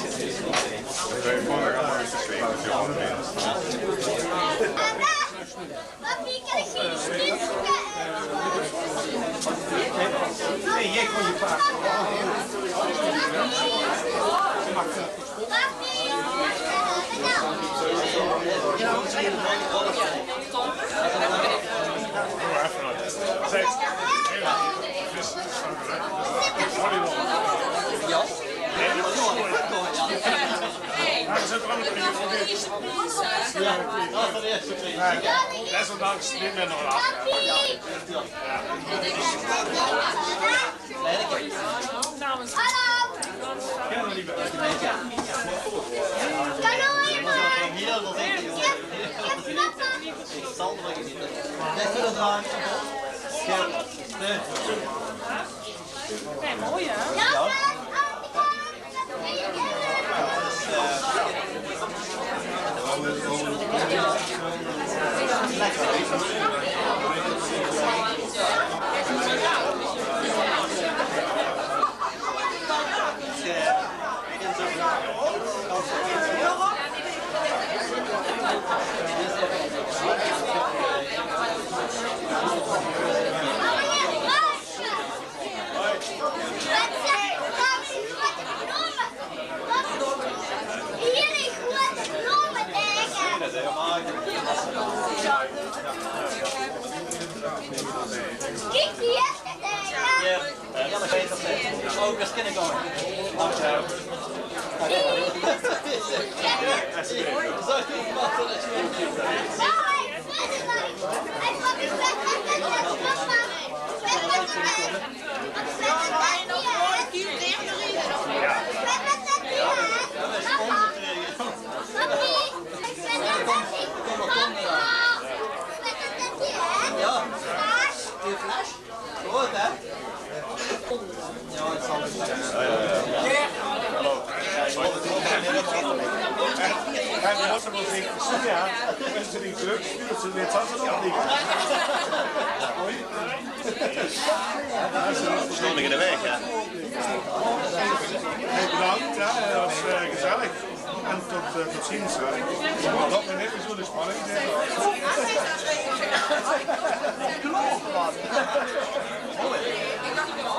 Desondanks neet mier nao de aaf. Hey, mooi, hè? Ja. Kiek, die is het, hè. Ja. Ja, dat weet ik. Oh, dat kin ik al. Ja. Good, hè? Ja, het zal wel zijn. Hallo. Hij moet er wel zeker zien, ja. Mensen die druk sturen, ze weten dat ze nog niet. Stond ik in de weg, hè? Hey, bedankt, hè. Dat was, eh, gezellig. En tot, eh, tot ziens, hè. Dat we net zo de spanning zijn.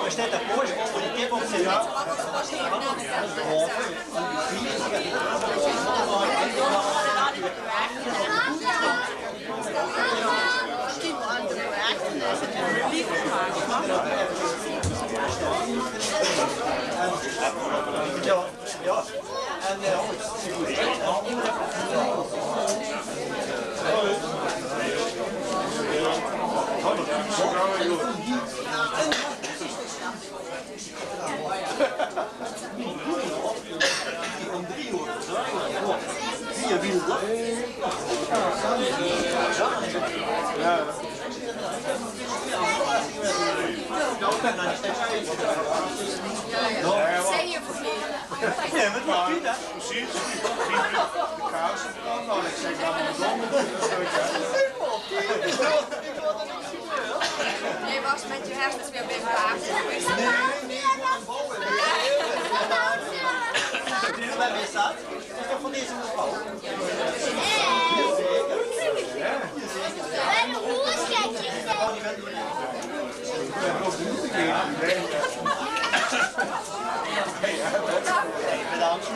Er staat de poort voor de kip op z'n. Ja. Precies. De kousen veranderen. Ik zeg maar, nee, wacht, met je hart weer bij elkaar. Nee, nee, nee, gewoon bouwen. Wie lang is dat? Is dat van deze mevrouw? Bedankt.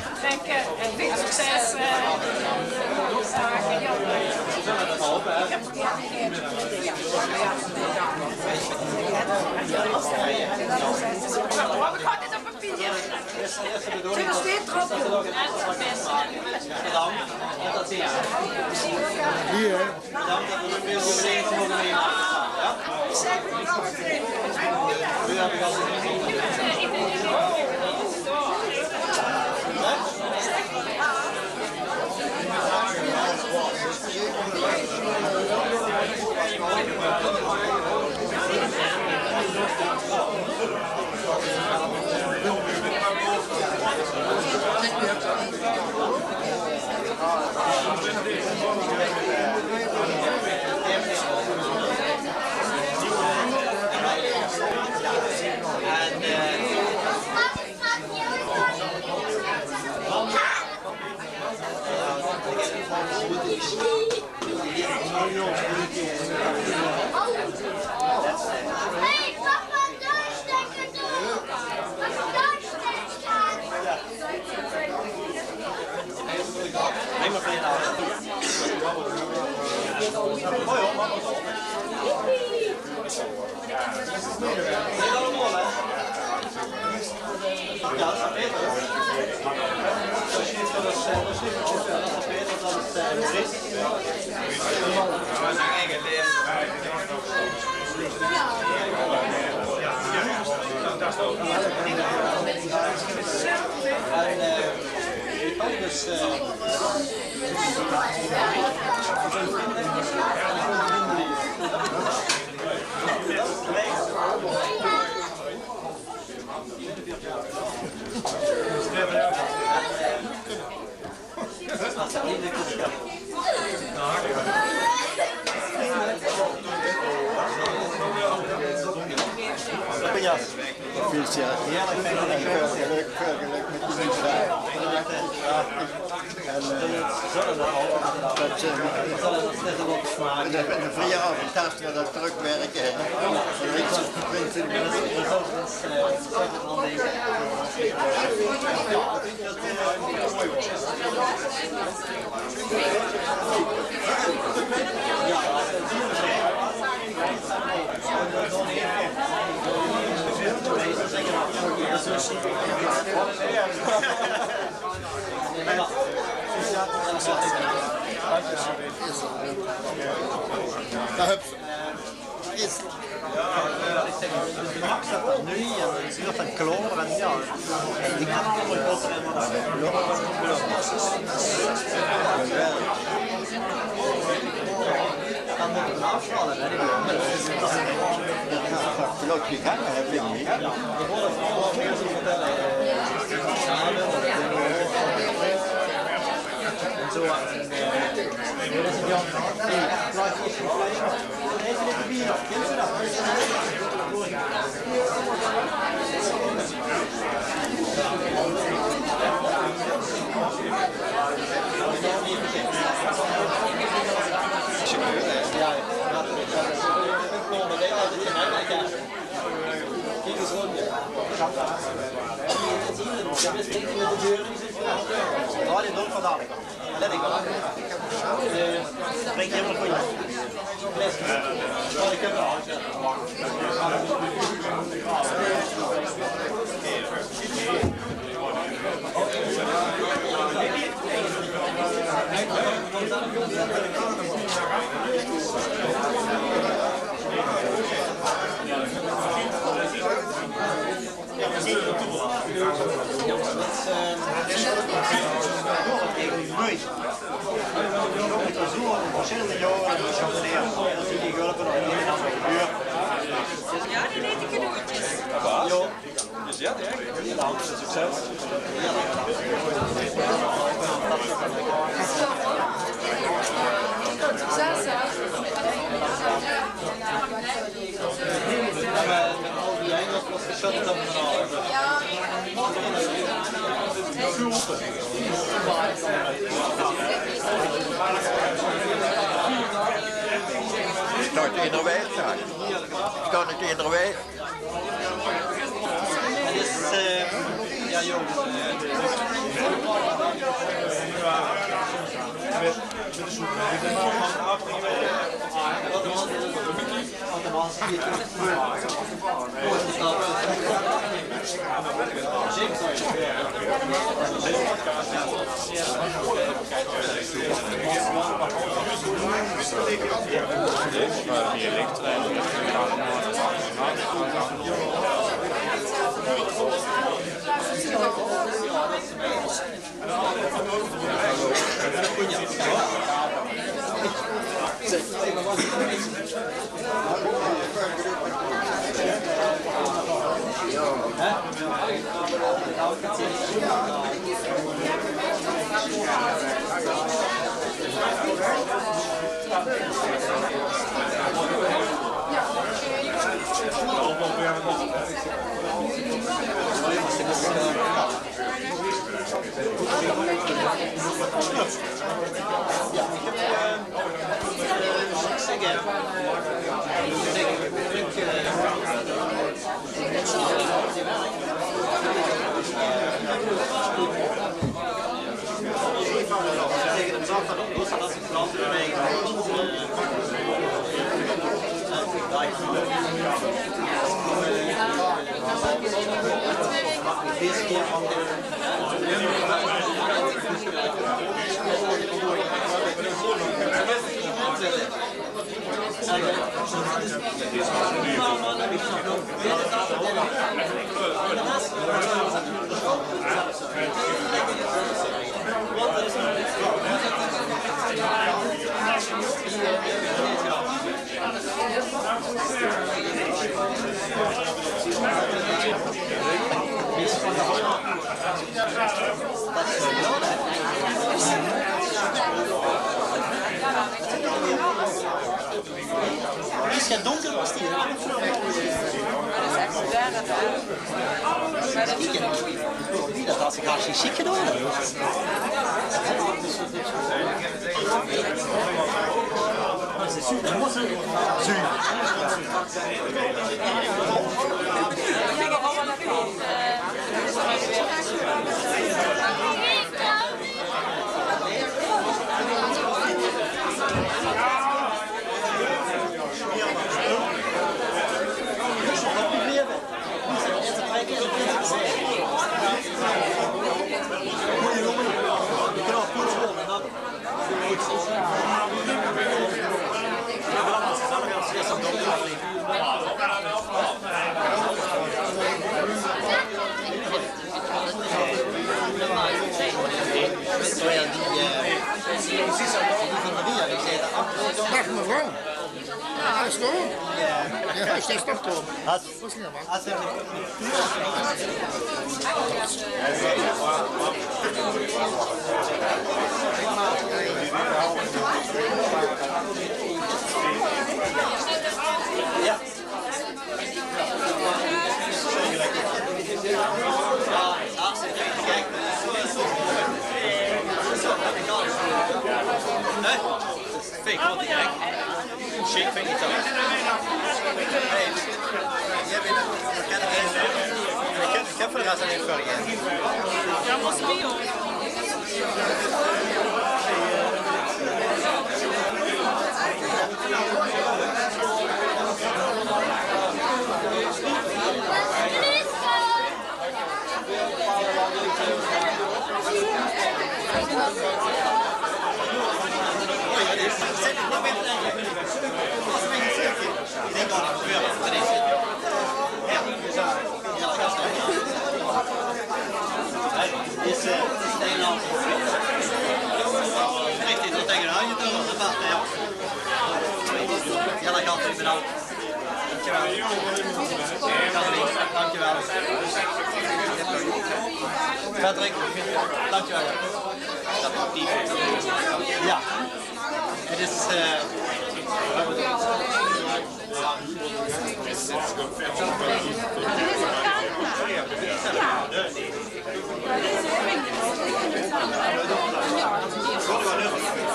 Vertrekken en veel succes. Eh, zaken, ja. Ik heb Maar we gaan dit op papier. Zullen we steeds erop doen? Hier, hè? Veel succes. Heerlijk, veel geluk, veel geluk met die muziek. En, eh, dat, eh, en de, en de vrije avond, thuis weer dat terugwerken, hè. Daar heb je. Is. Nu, ja, dat is nog een kloor en ja. Ik kan het nog wel. Kan nog een afvallen, hè? Klopt, je kan, hè, vind ik. En zo. Kiek ens rond. Jao, die donker dao. Let ik op. Eh, breng je helemaal goed. Ja, die deed ik in de hoedjes. Jao. Dus ja, hè? Succes. Succes, hè? Staat in de weg, staat. Staat het in de weg? Het is, eh, ja, jong. Is het donker, was die ramen? Dat had ze gaar niet chic gedaan. Dag mevrouw. Ja, is goed. Ja, is dat toch? Fake, wat ik denk. Shake, vind ik het ook. Hey. Is, eh, is Nederland. Richtig, dat tegen de handen, dat is apart, ja. Ja, dat gaat goed, bedankt. Dankjewel. Dankjewel. Patrick, dankjewel. Ja, het is, eh,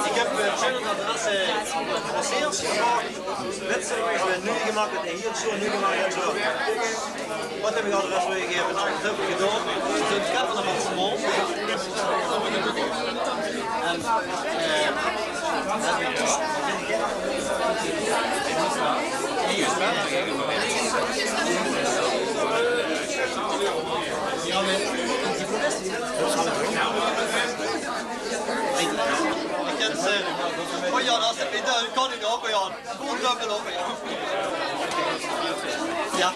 Ik heb, eh, verschillende adressen geadresseerd. Mensen, we hebben nu gemaakt, het hier zo nu gemaakt, het zo. Wat heb ik adres weergegeven? Nou, dat heb ik gedaan. Dus ik heb er nog wat van. En, eh, Ik ken ze. Oh ja, dat is de, de koning ook, ja. Goed dubbel ook, ja. Ja.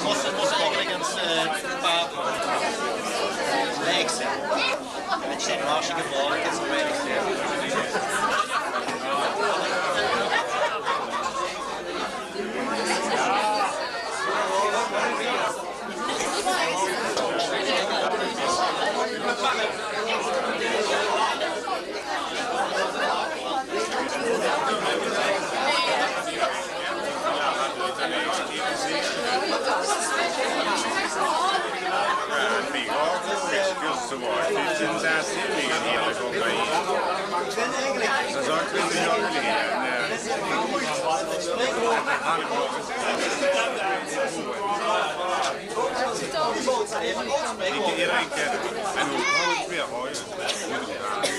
Mos, mos eigenlijk eens, eh, een paar likes hebben. Met zijn hartstikke belangrijk is er weinig. Iedereen kent het. En hoe kan het weer houden?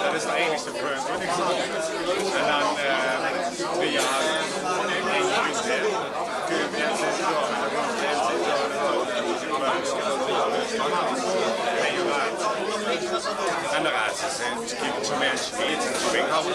Dat is de enigste punt. En dan, eh, die, ja, en de raadsels, hè. Dus kijk, zo'n mens, die is een swinghouder.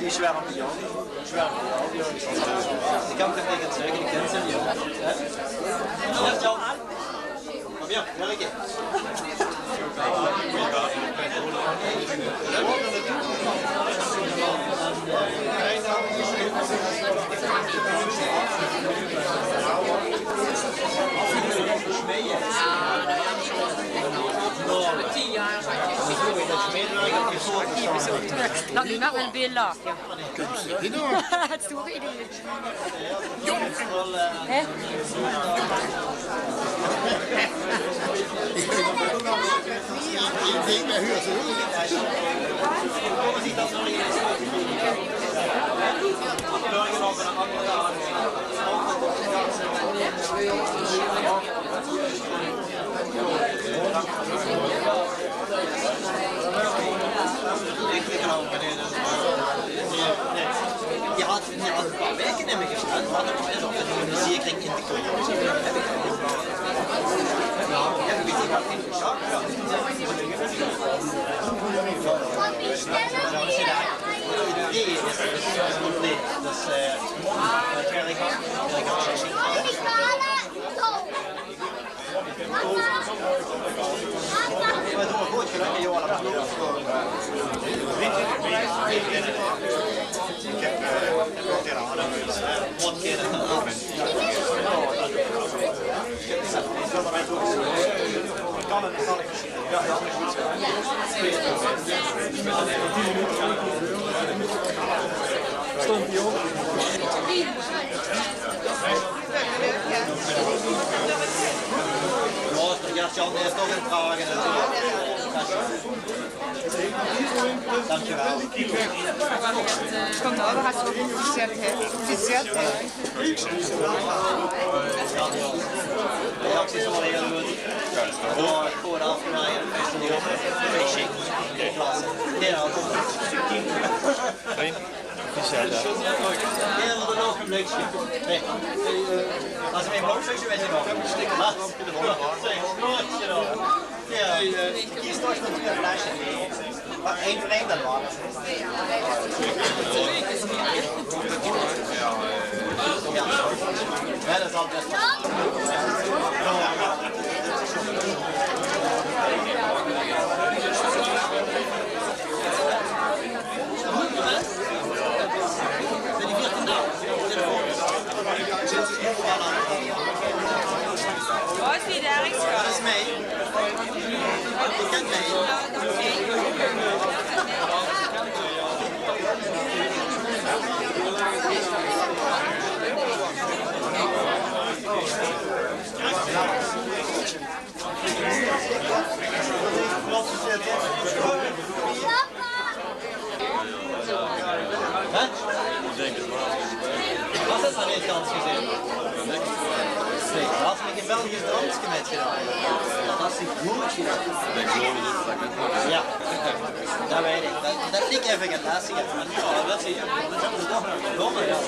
Die zwerm bie jou. Zwerm bie jou. Ik kan het tegen zeggen, ik ken ze niet. Hè? Kom hier, werk. Dat is wel een beetje laag, ja. Het is toch een idee. Hè? Die had, die had een paar weken in me gestaan, maar dat is ook een zekering in te komen. Nee, dat is, dat is compleet. Dat is, eh, dat werk, werk. Stond die op? Ja, Jan is toch in vragen, hè. Dankjewel. Vandaag was het gefeliciteerd, hè. Gefeliciteerd, hè. Reacties waren heel goed. Gewoon, gewoon afgeleid. Klasse. Ja, goed. Hey, wat een ogenblikje. Hey, eh, als ik mijn blauw stukje weet je nog. Laat. Ja, eh, kies toch nog een flesje. Maar één voor één dan maar. Ja. Ja, dat zal best wel. Waar is die daar? Dat is mij. Ik ken mij. Hè? Was dat dan niet gans gezien? Nee, had ik een Belgisch dansje met gedaan. Fantastisch. Ja, dat weit ich. Dat, dat liek effe get lastiger, mer jao, dat wèlt ze hie. Dat is toch nog gekomme, jao.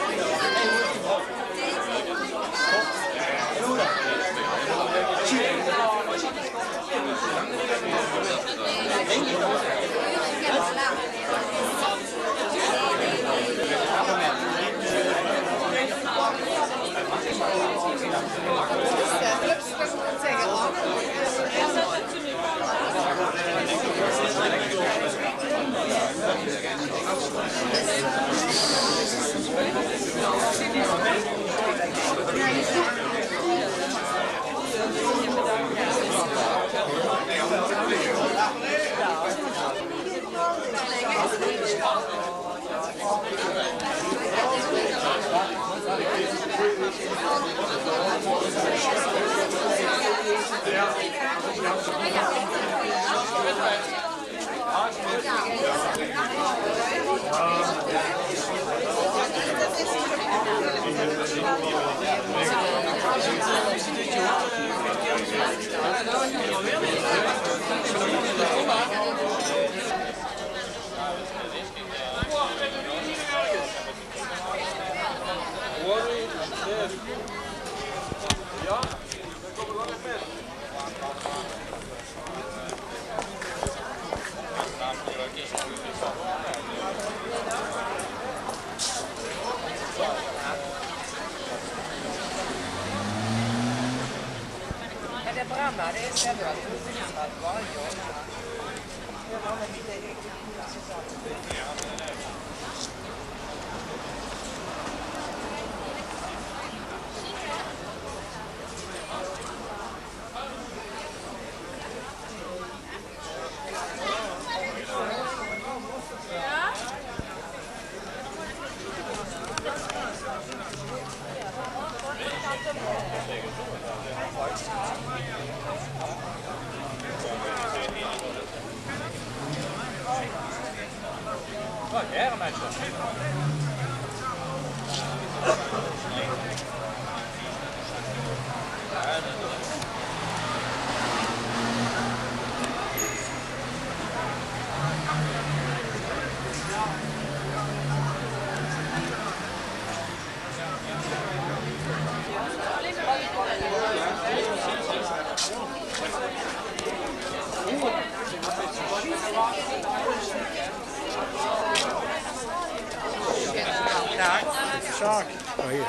Sjaak. Oh, hie.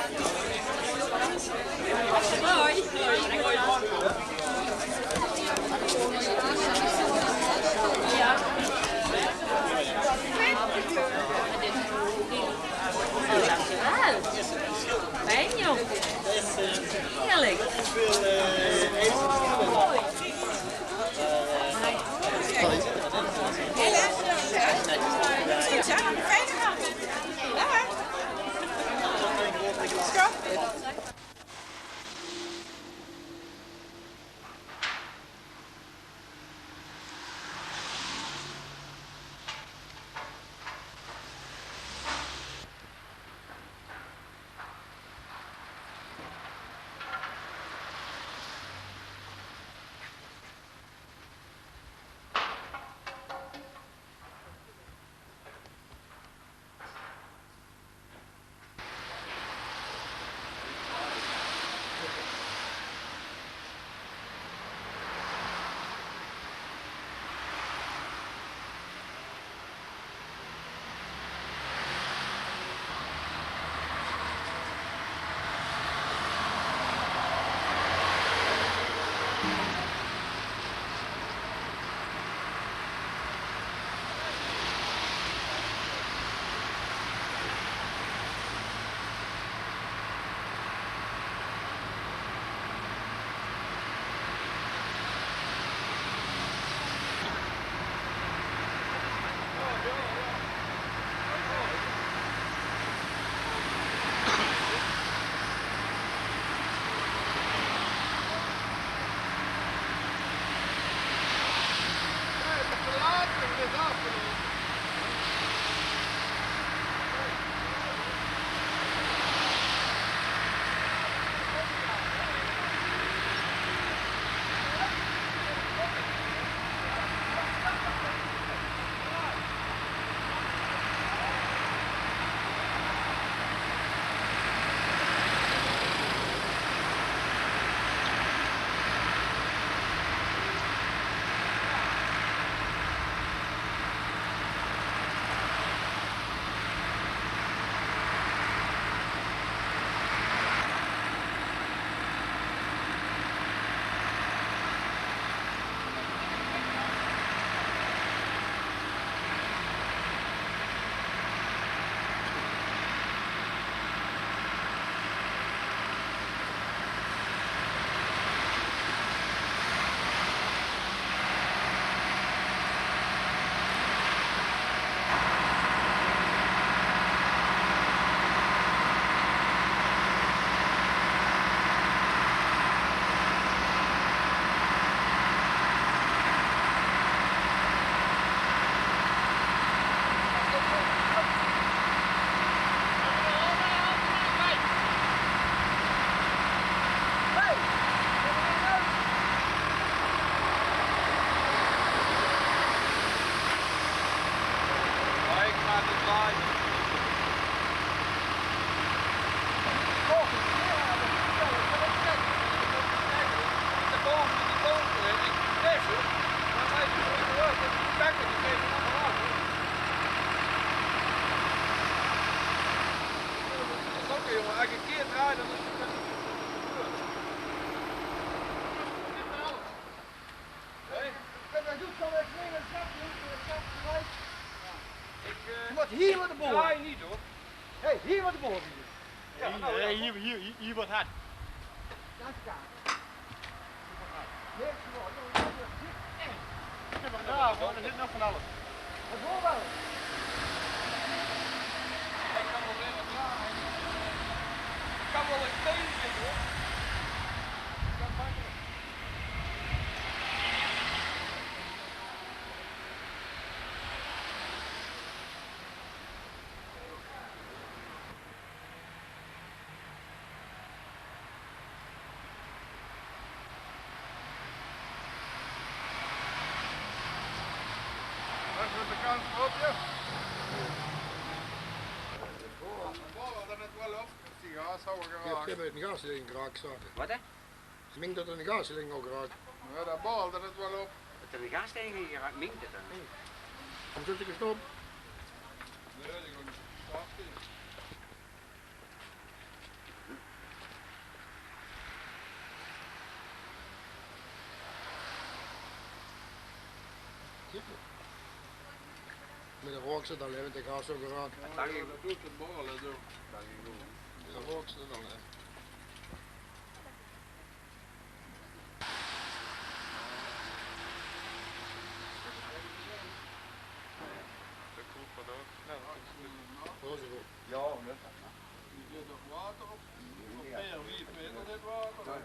Dankjewel. Fijn, jóng. Heerlijk. Mooi. Wat hie mit de boor? Nae, neet hoor. Hey, hie mit de boor. Jao, noe, jao. Hie, hie, hie, hie waat hard. Dat is gaar. Jao, mer d'r zit nog van alles. Dat hoort waal. Kan waal ein steentje, hoor. Dao zit de kans op, jao. Boor d'r net waal op. Is die gaas al geraak? Jao, ich höb ein gaas in geraak, zag ich. Waat, hè? Ich meen det 'r ein gaas in geraak. Jao, dao boor d'r net waal op. Det 'r ein gaas in geraak, meen ich det dan? Hm. Waorom zit ich gestop? Nae, die gaon neet. Mit de rook zit al, hè, mit de gaas ouch aan. Jao, det doet 't borrele, doe. Mit de rook zit al, hè. Jao, det. D'r zit nog water op. Op veer, vief meter zit water, hè.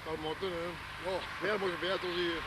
Kan mótte, hè. Jao, weer mót beter zeen.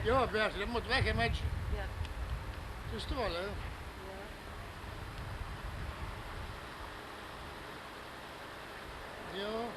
Jao, Bert, det mót weg, hè, mènsje. Is toch wel, hè? Ja.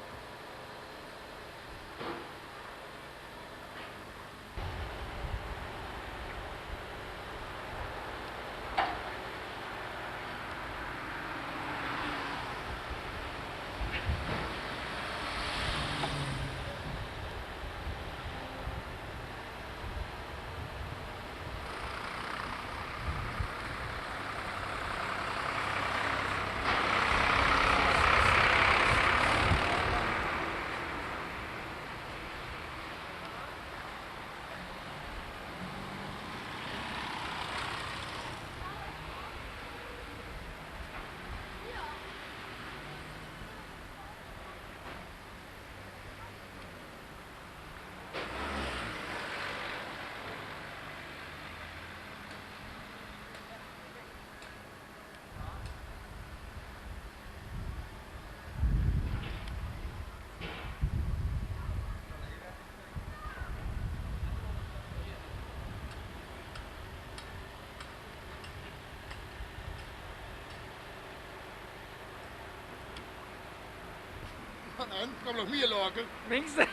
En, kom nog mier laoke. Links. Ah,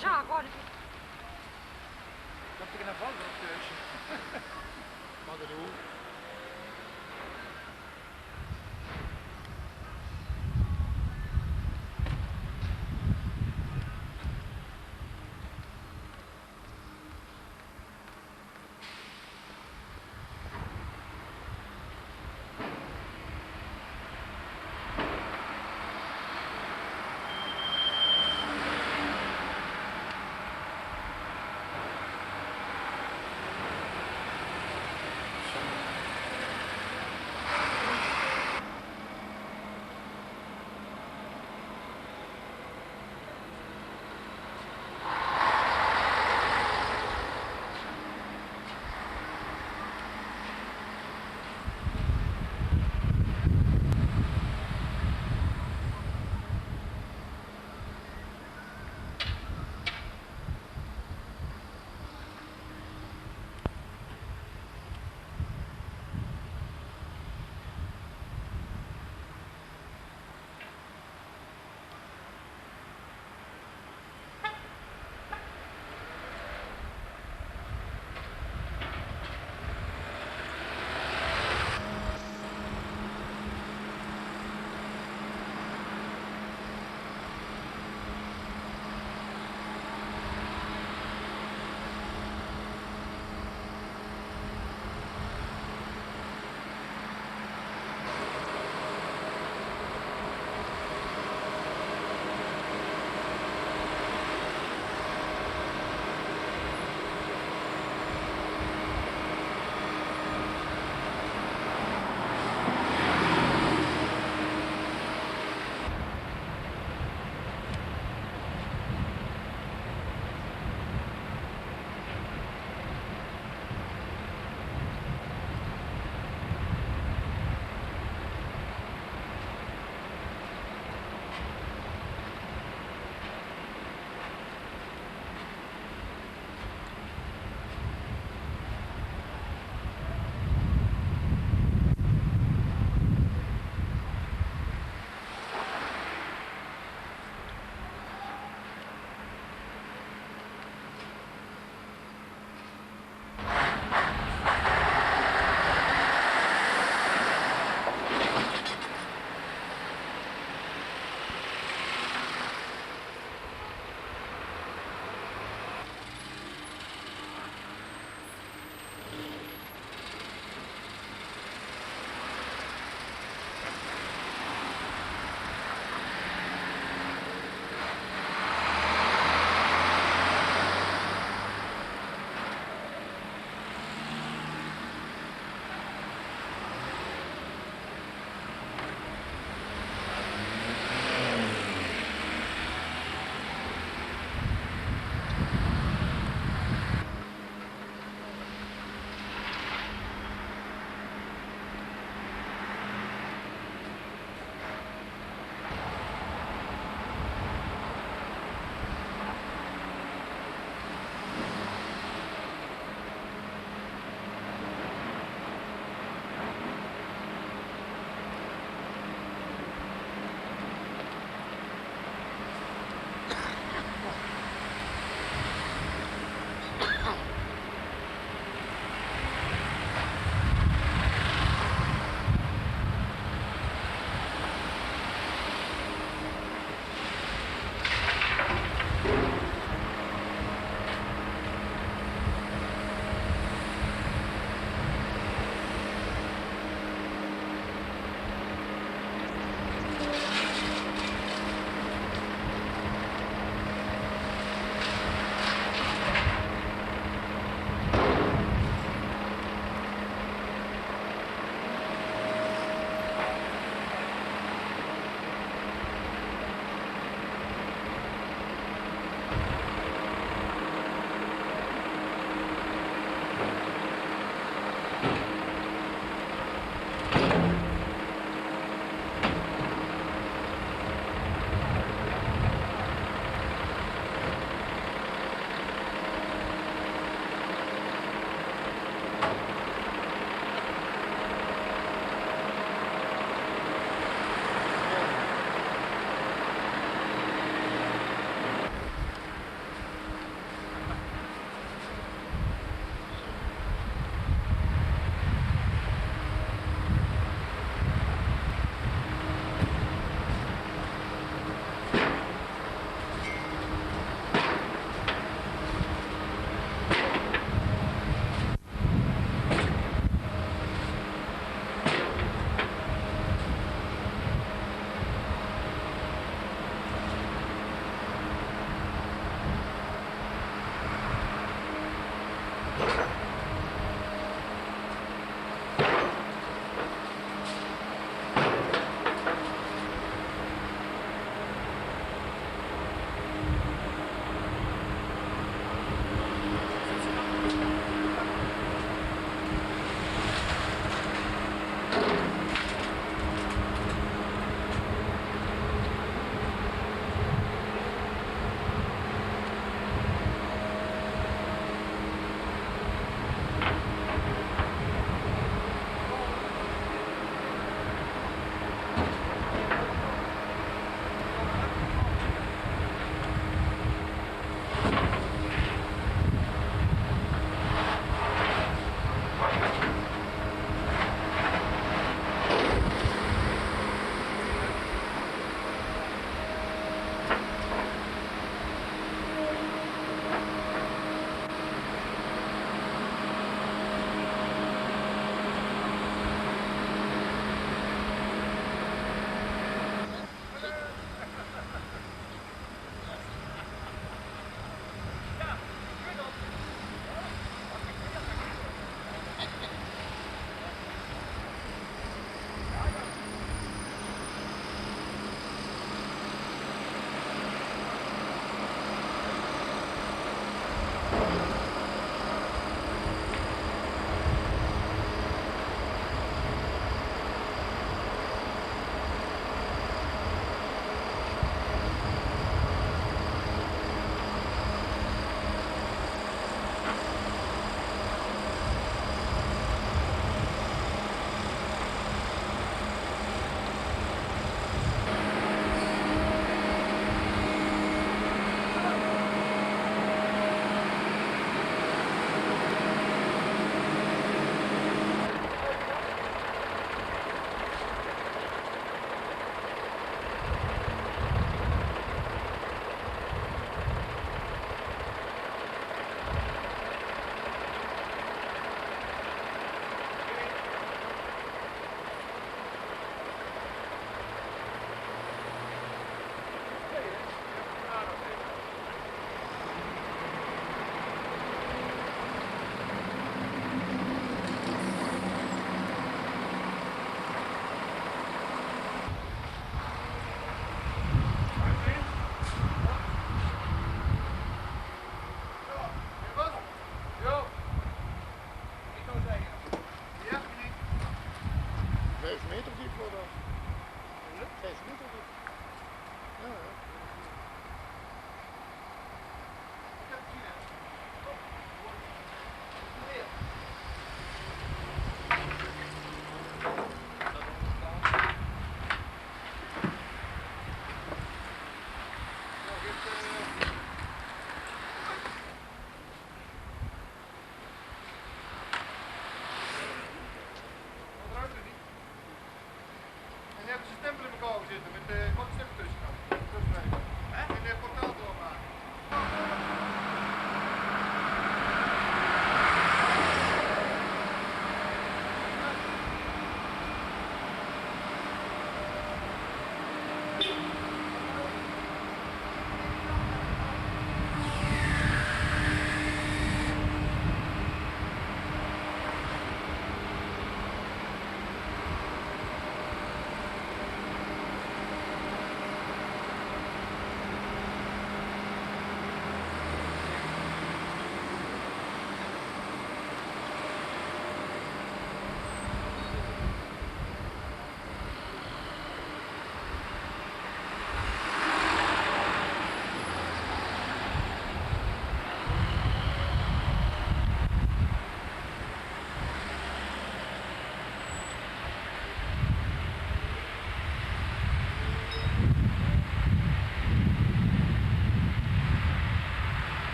ja, gewoon. Dat ik een val op keuze. Mag het ook.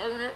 Höbbe.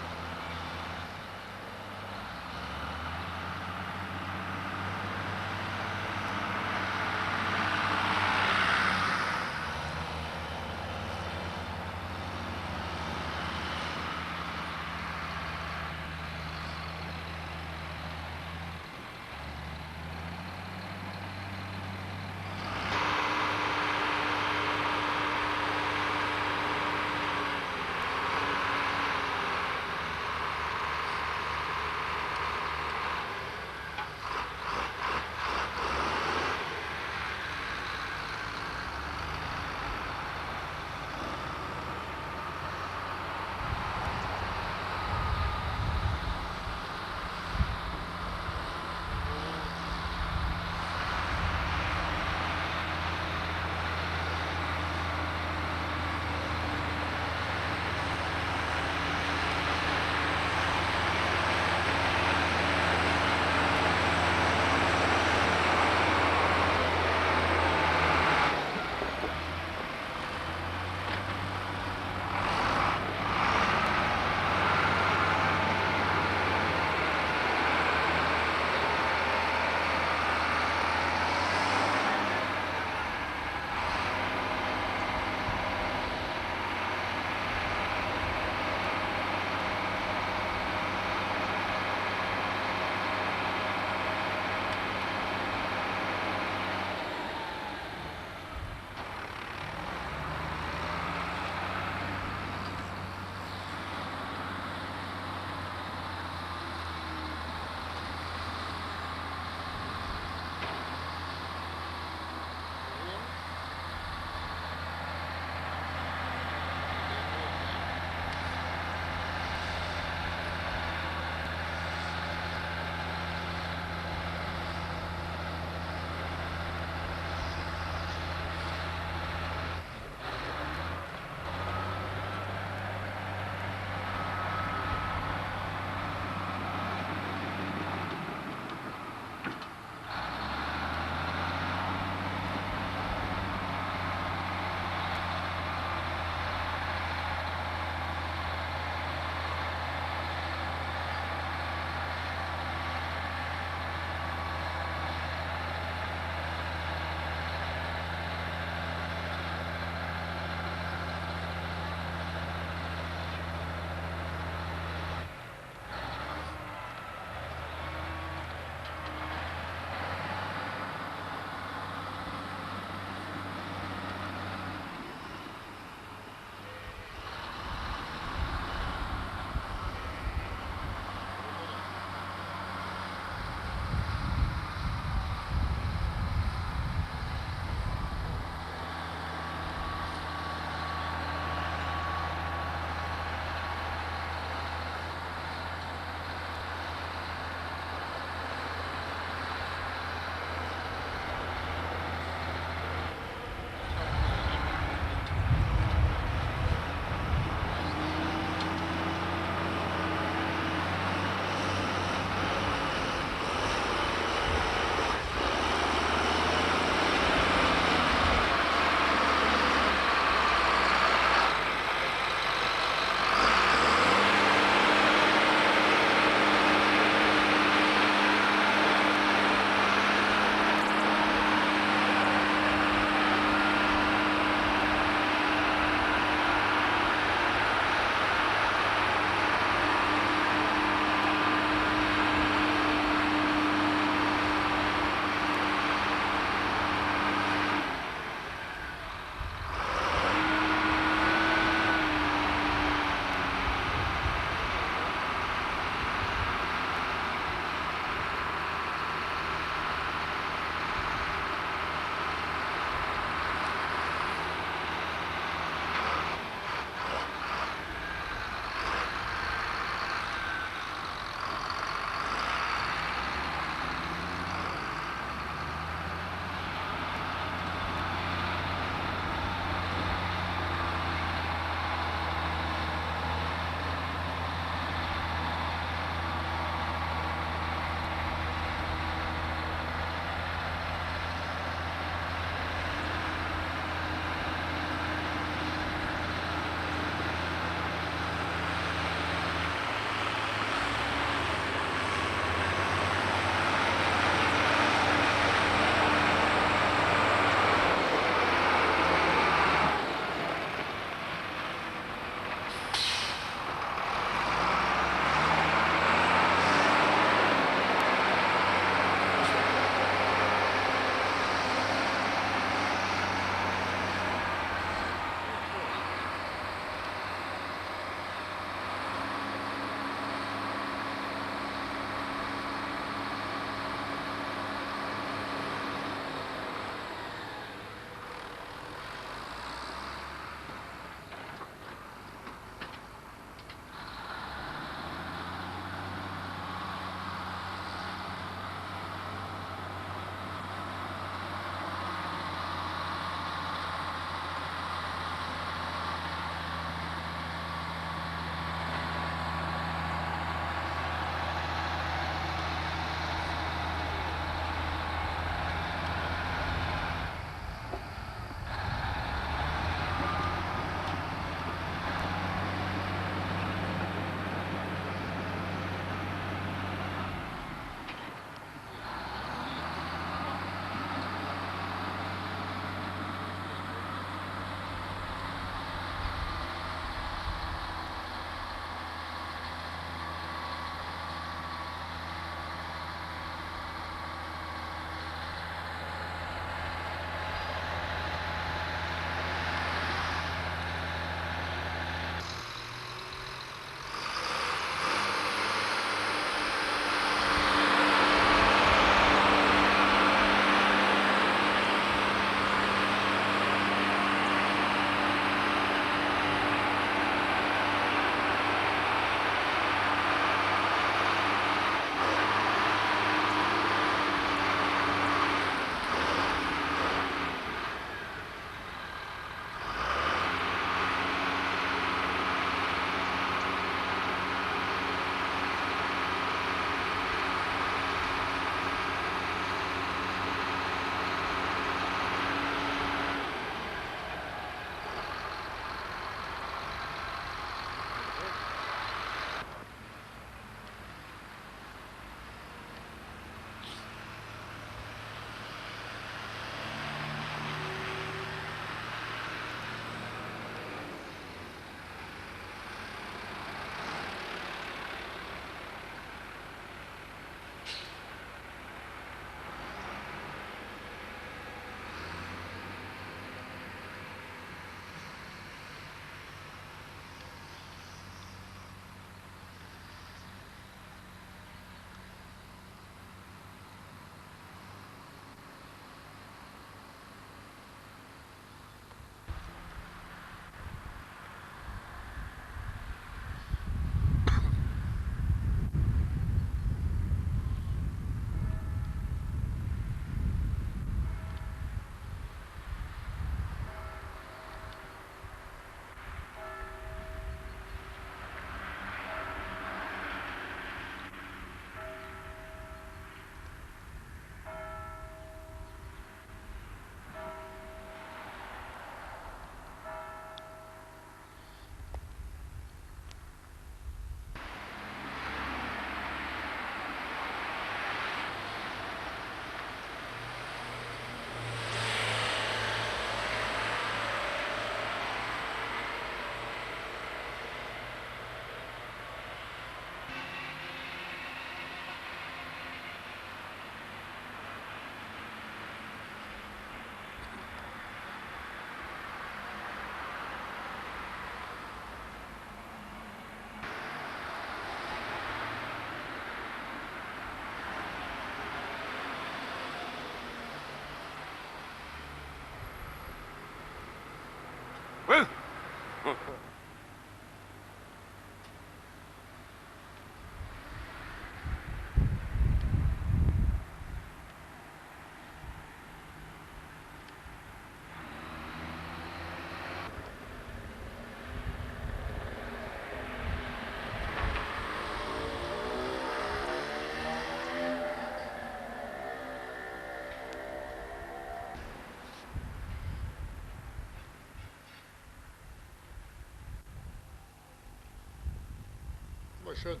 Sjoen.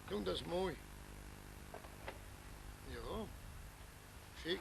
Jóng, dat is mooi. Jao. Sjiek.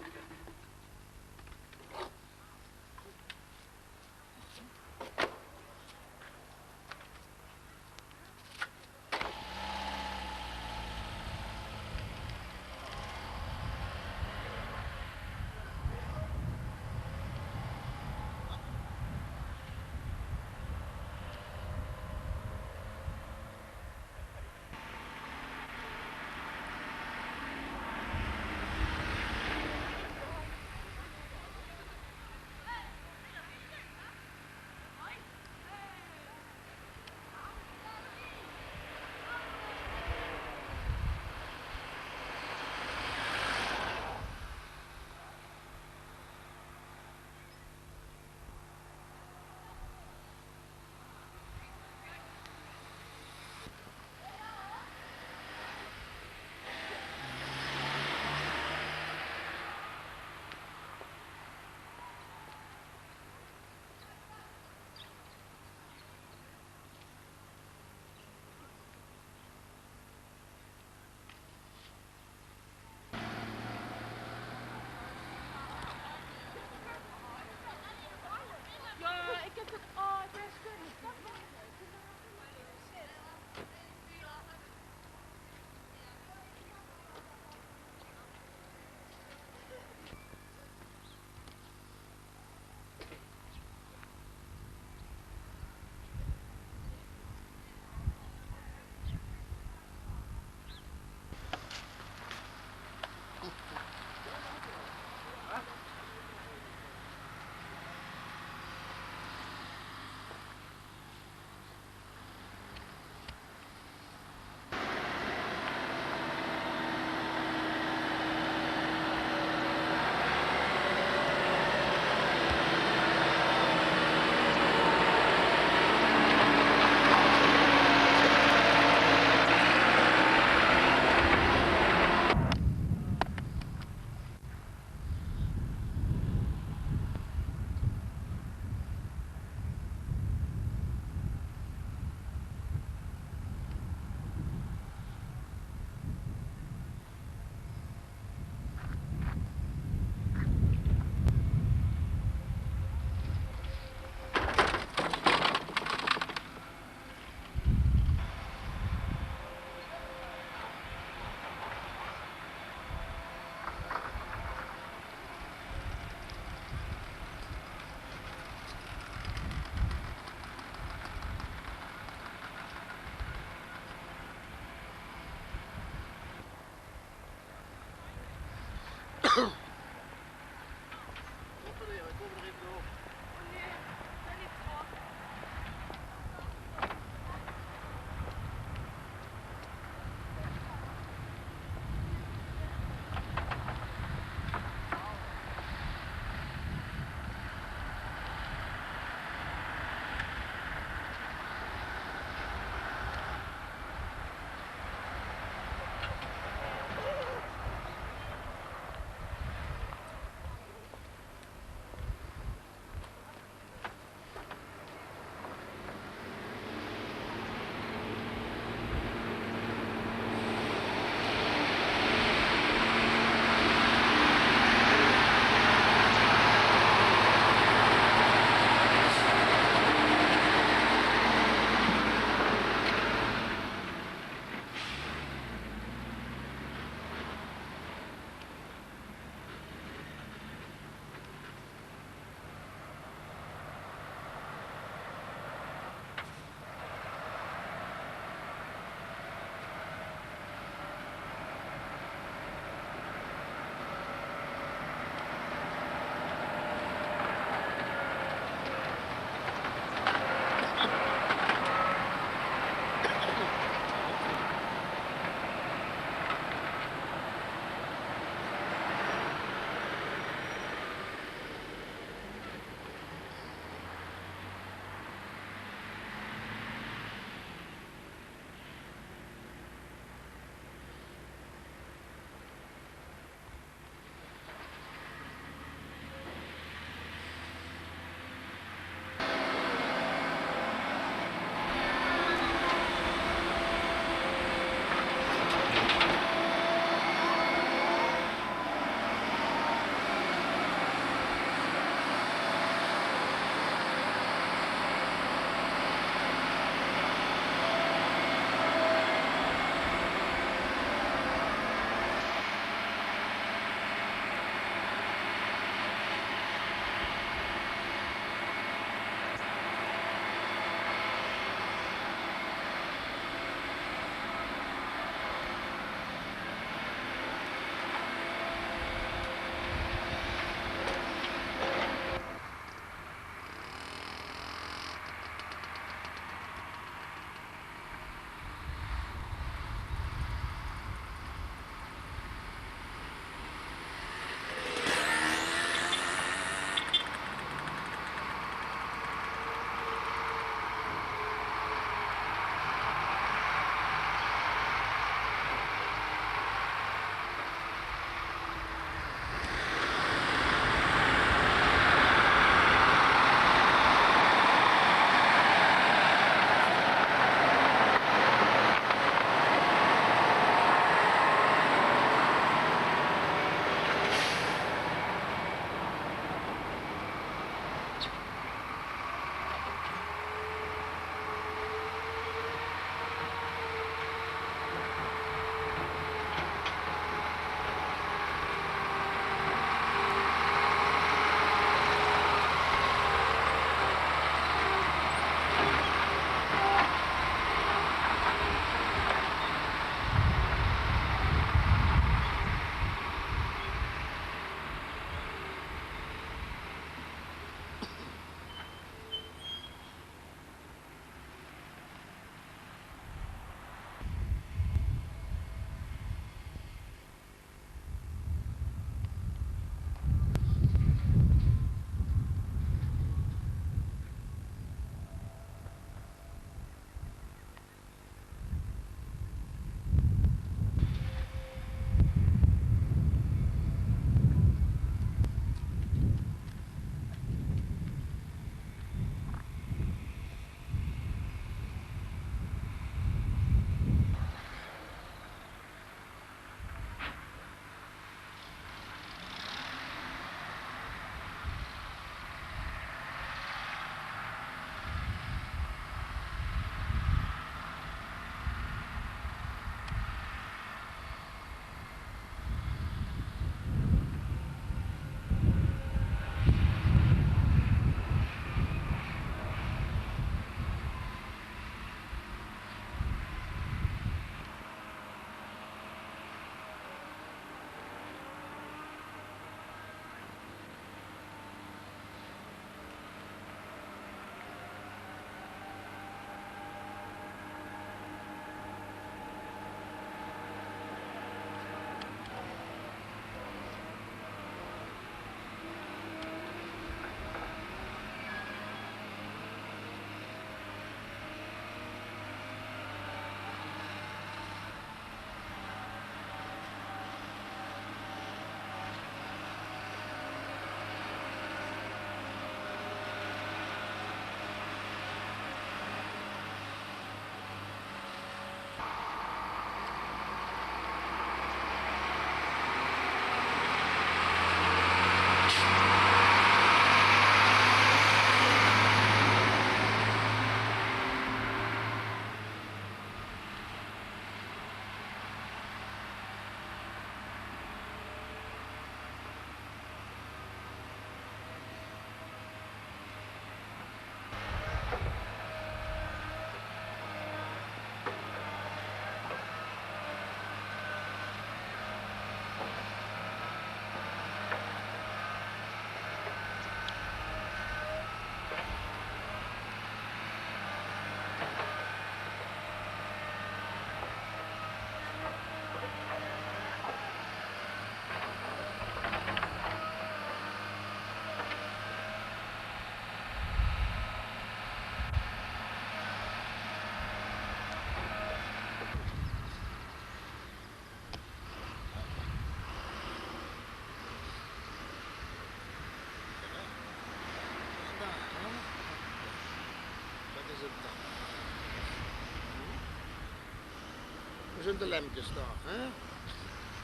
Wo zunt de lempkes dan, hè?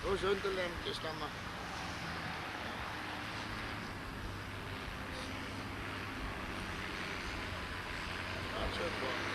Wo zunt de lempkes dan mer? Dat is ouch waor.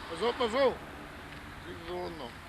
Pas op, mer veur. Zie veur nog.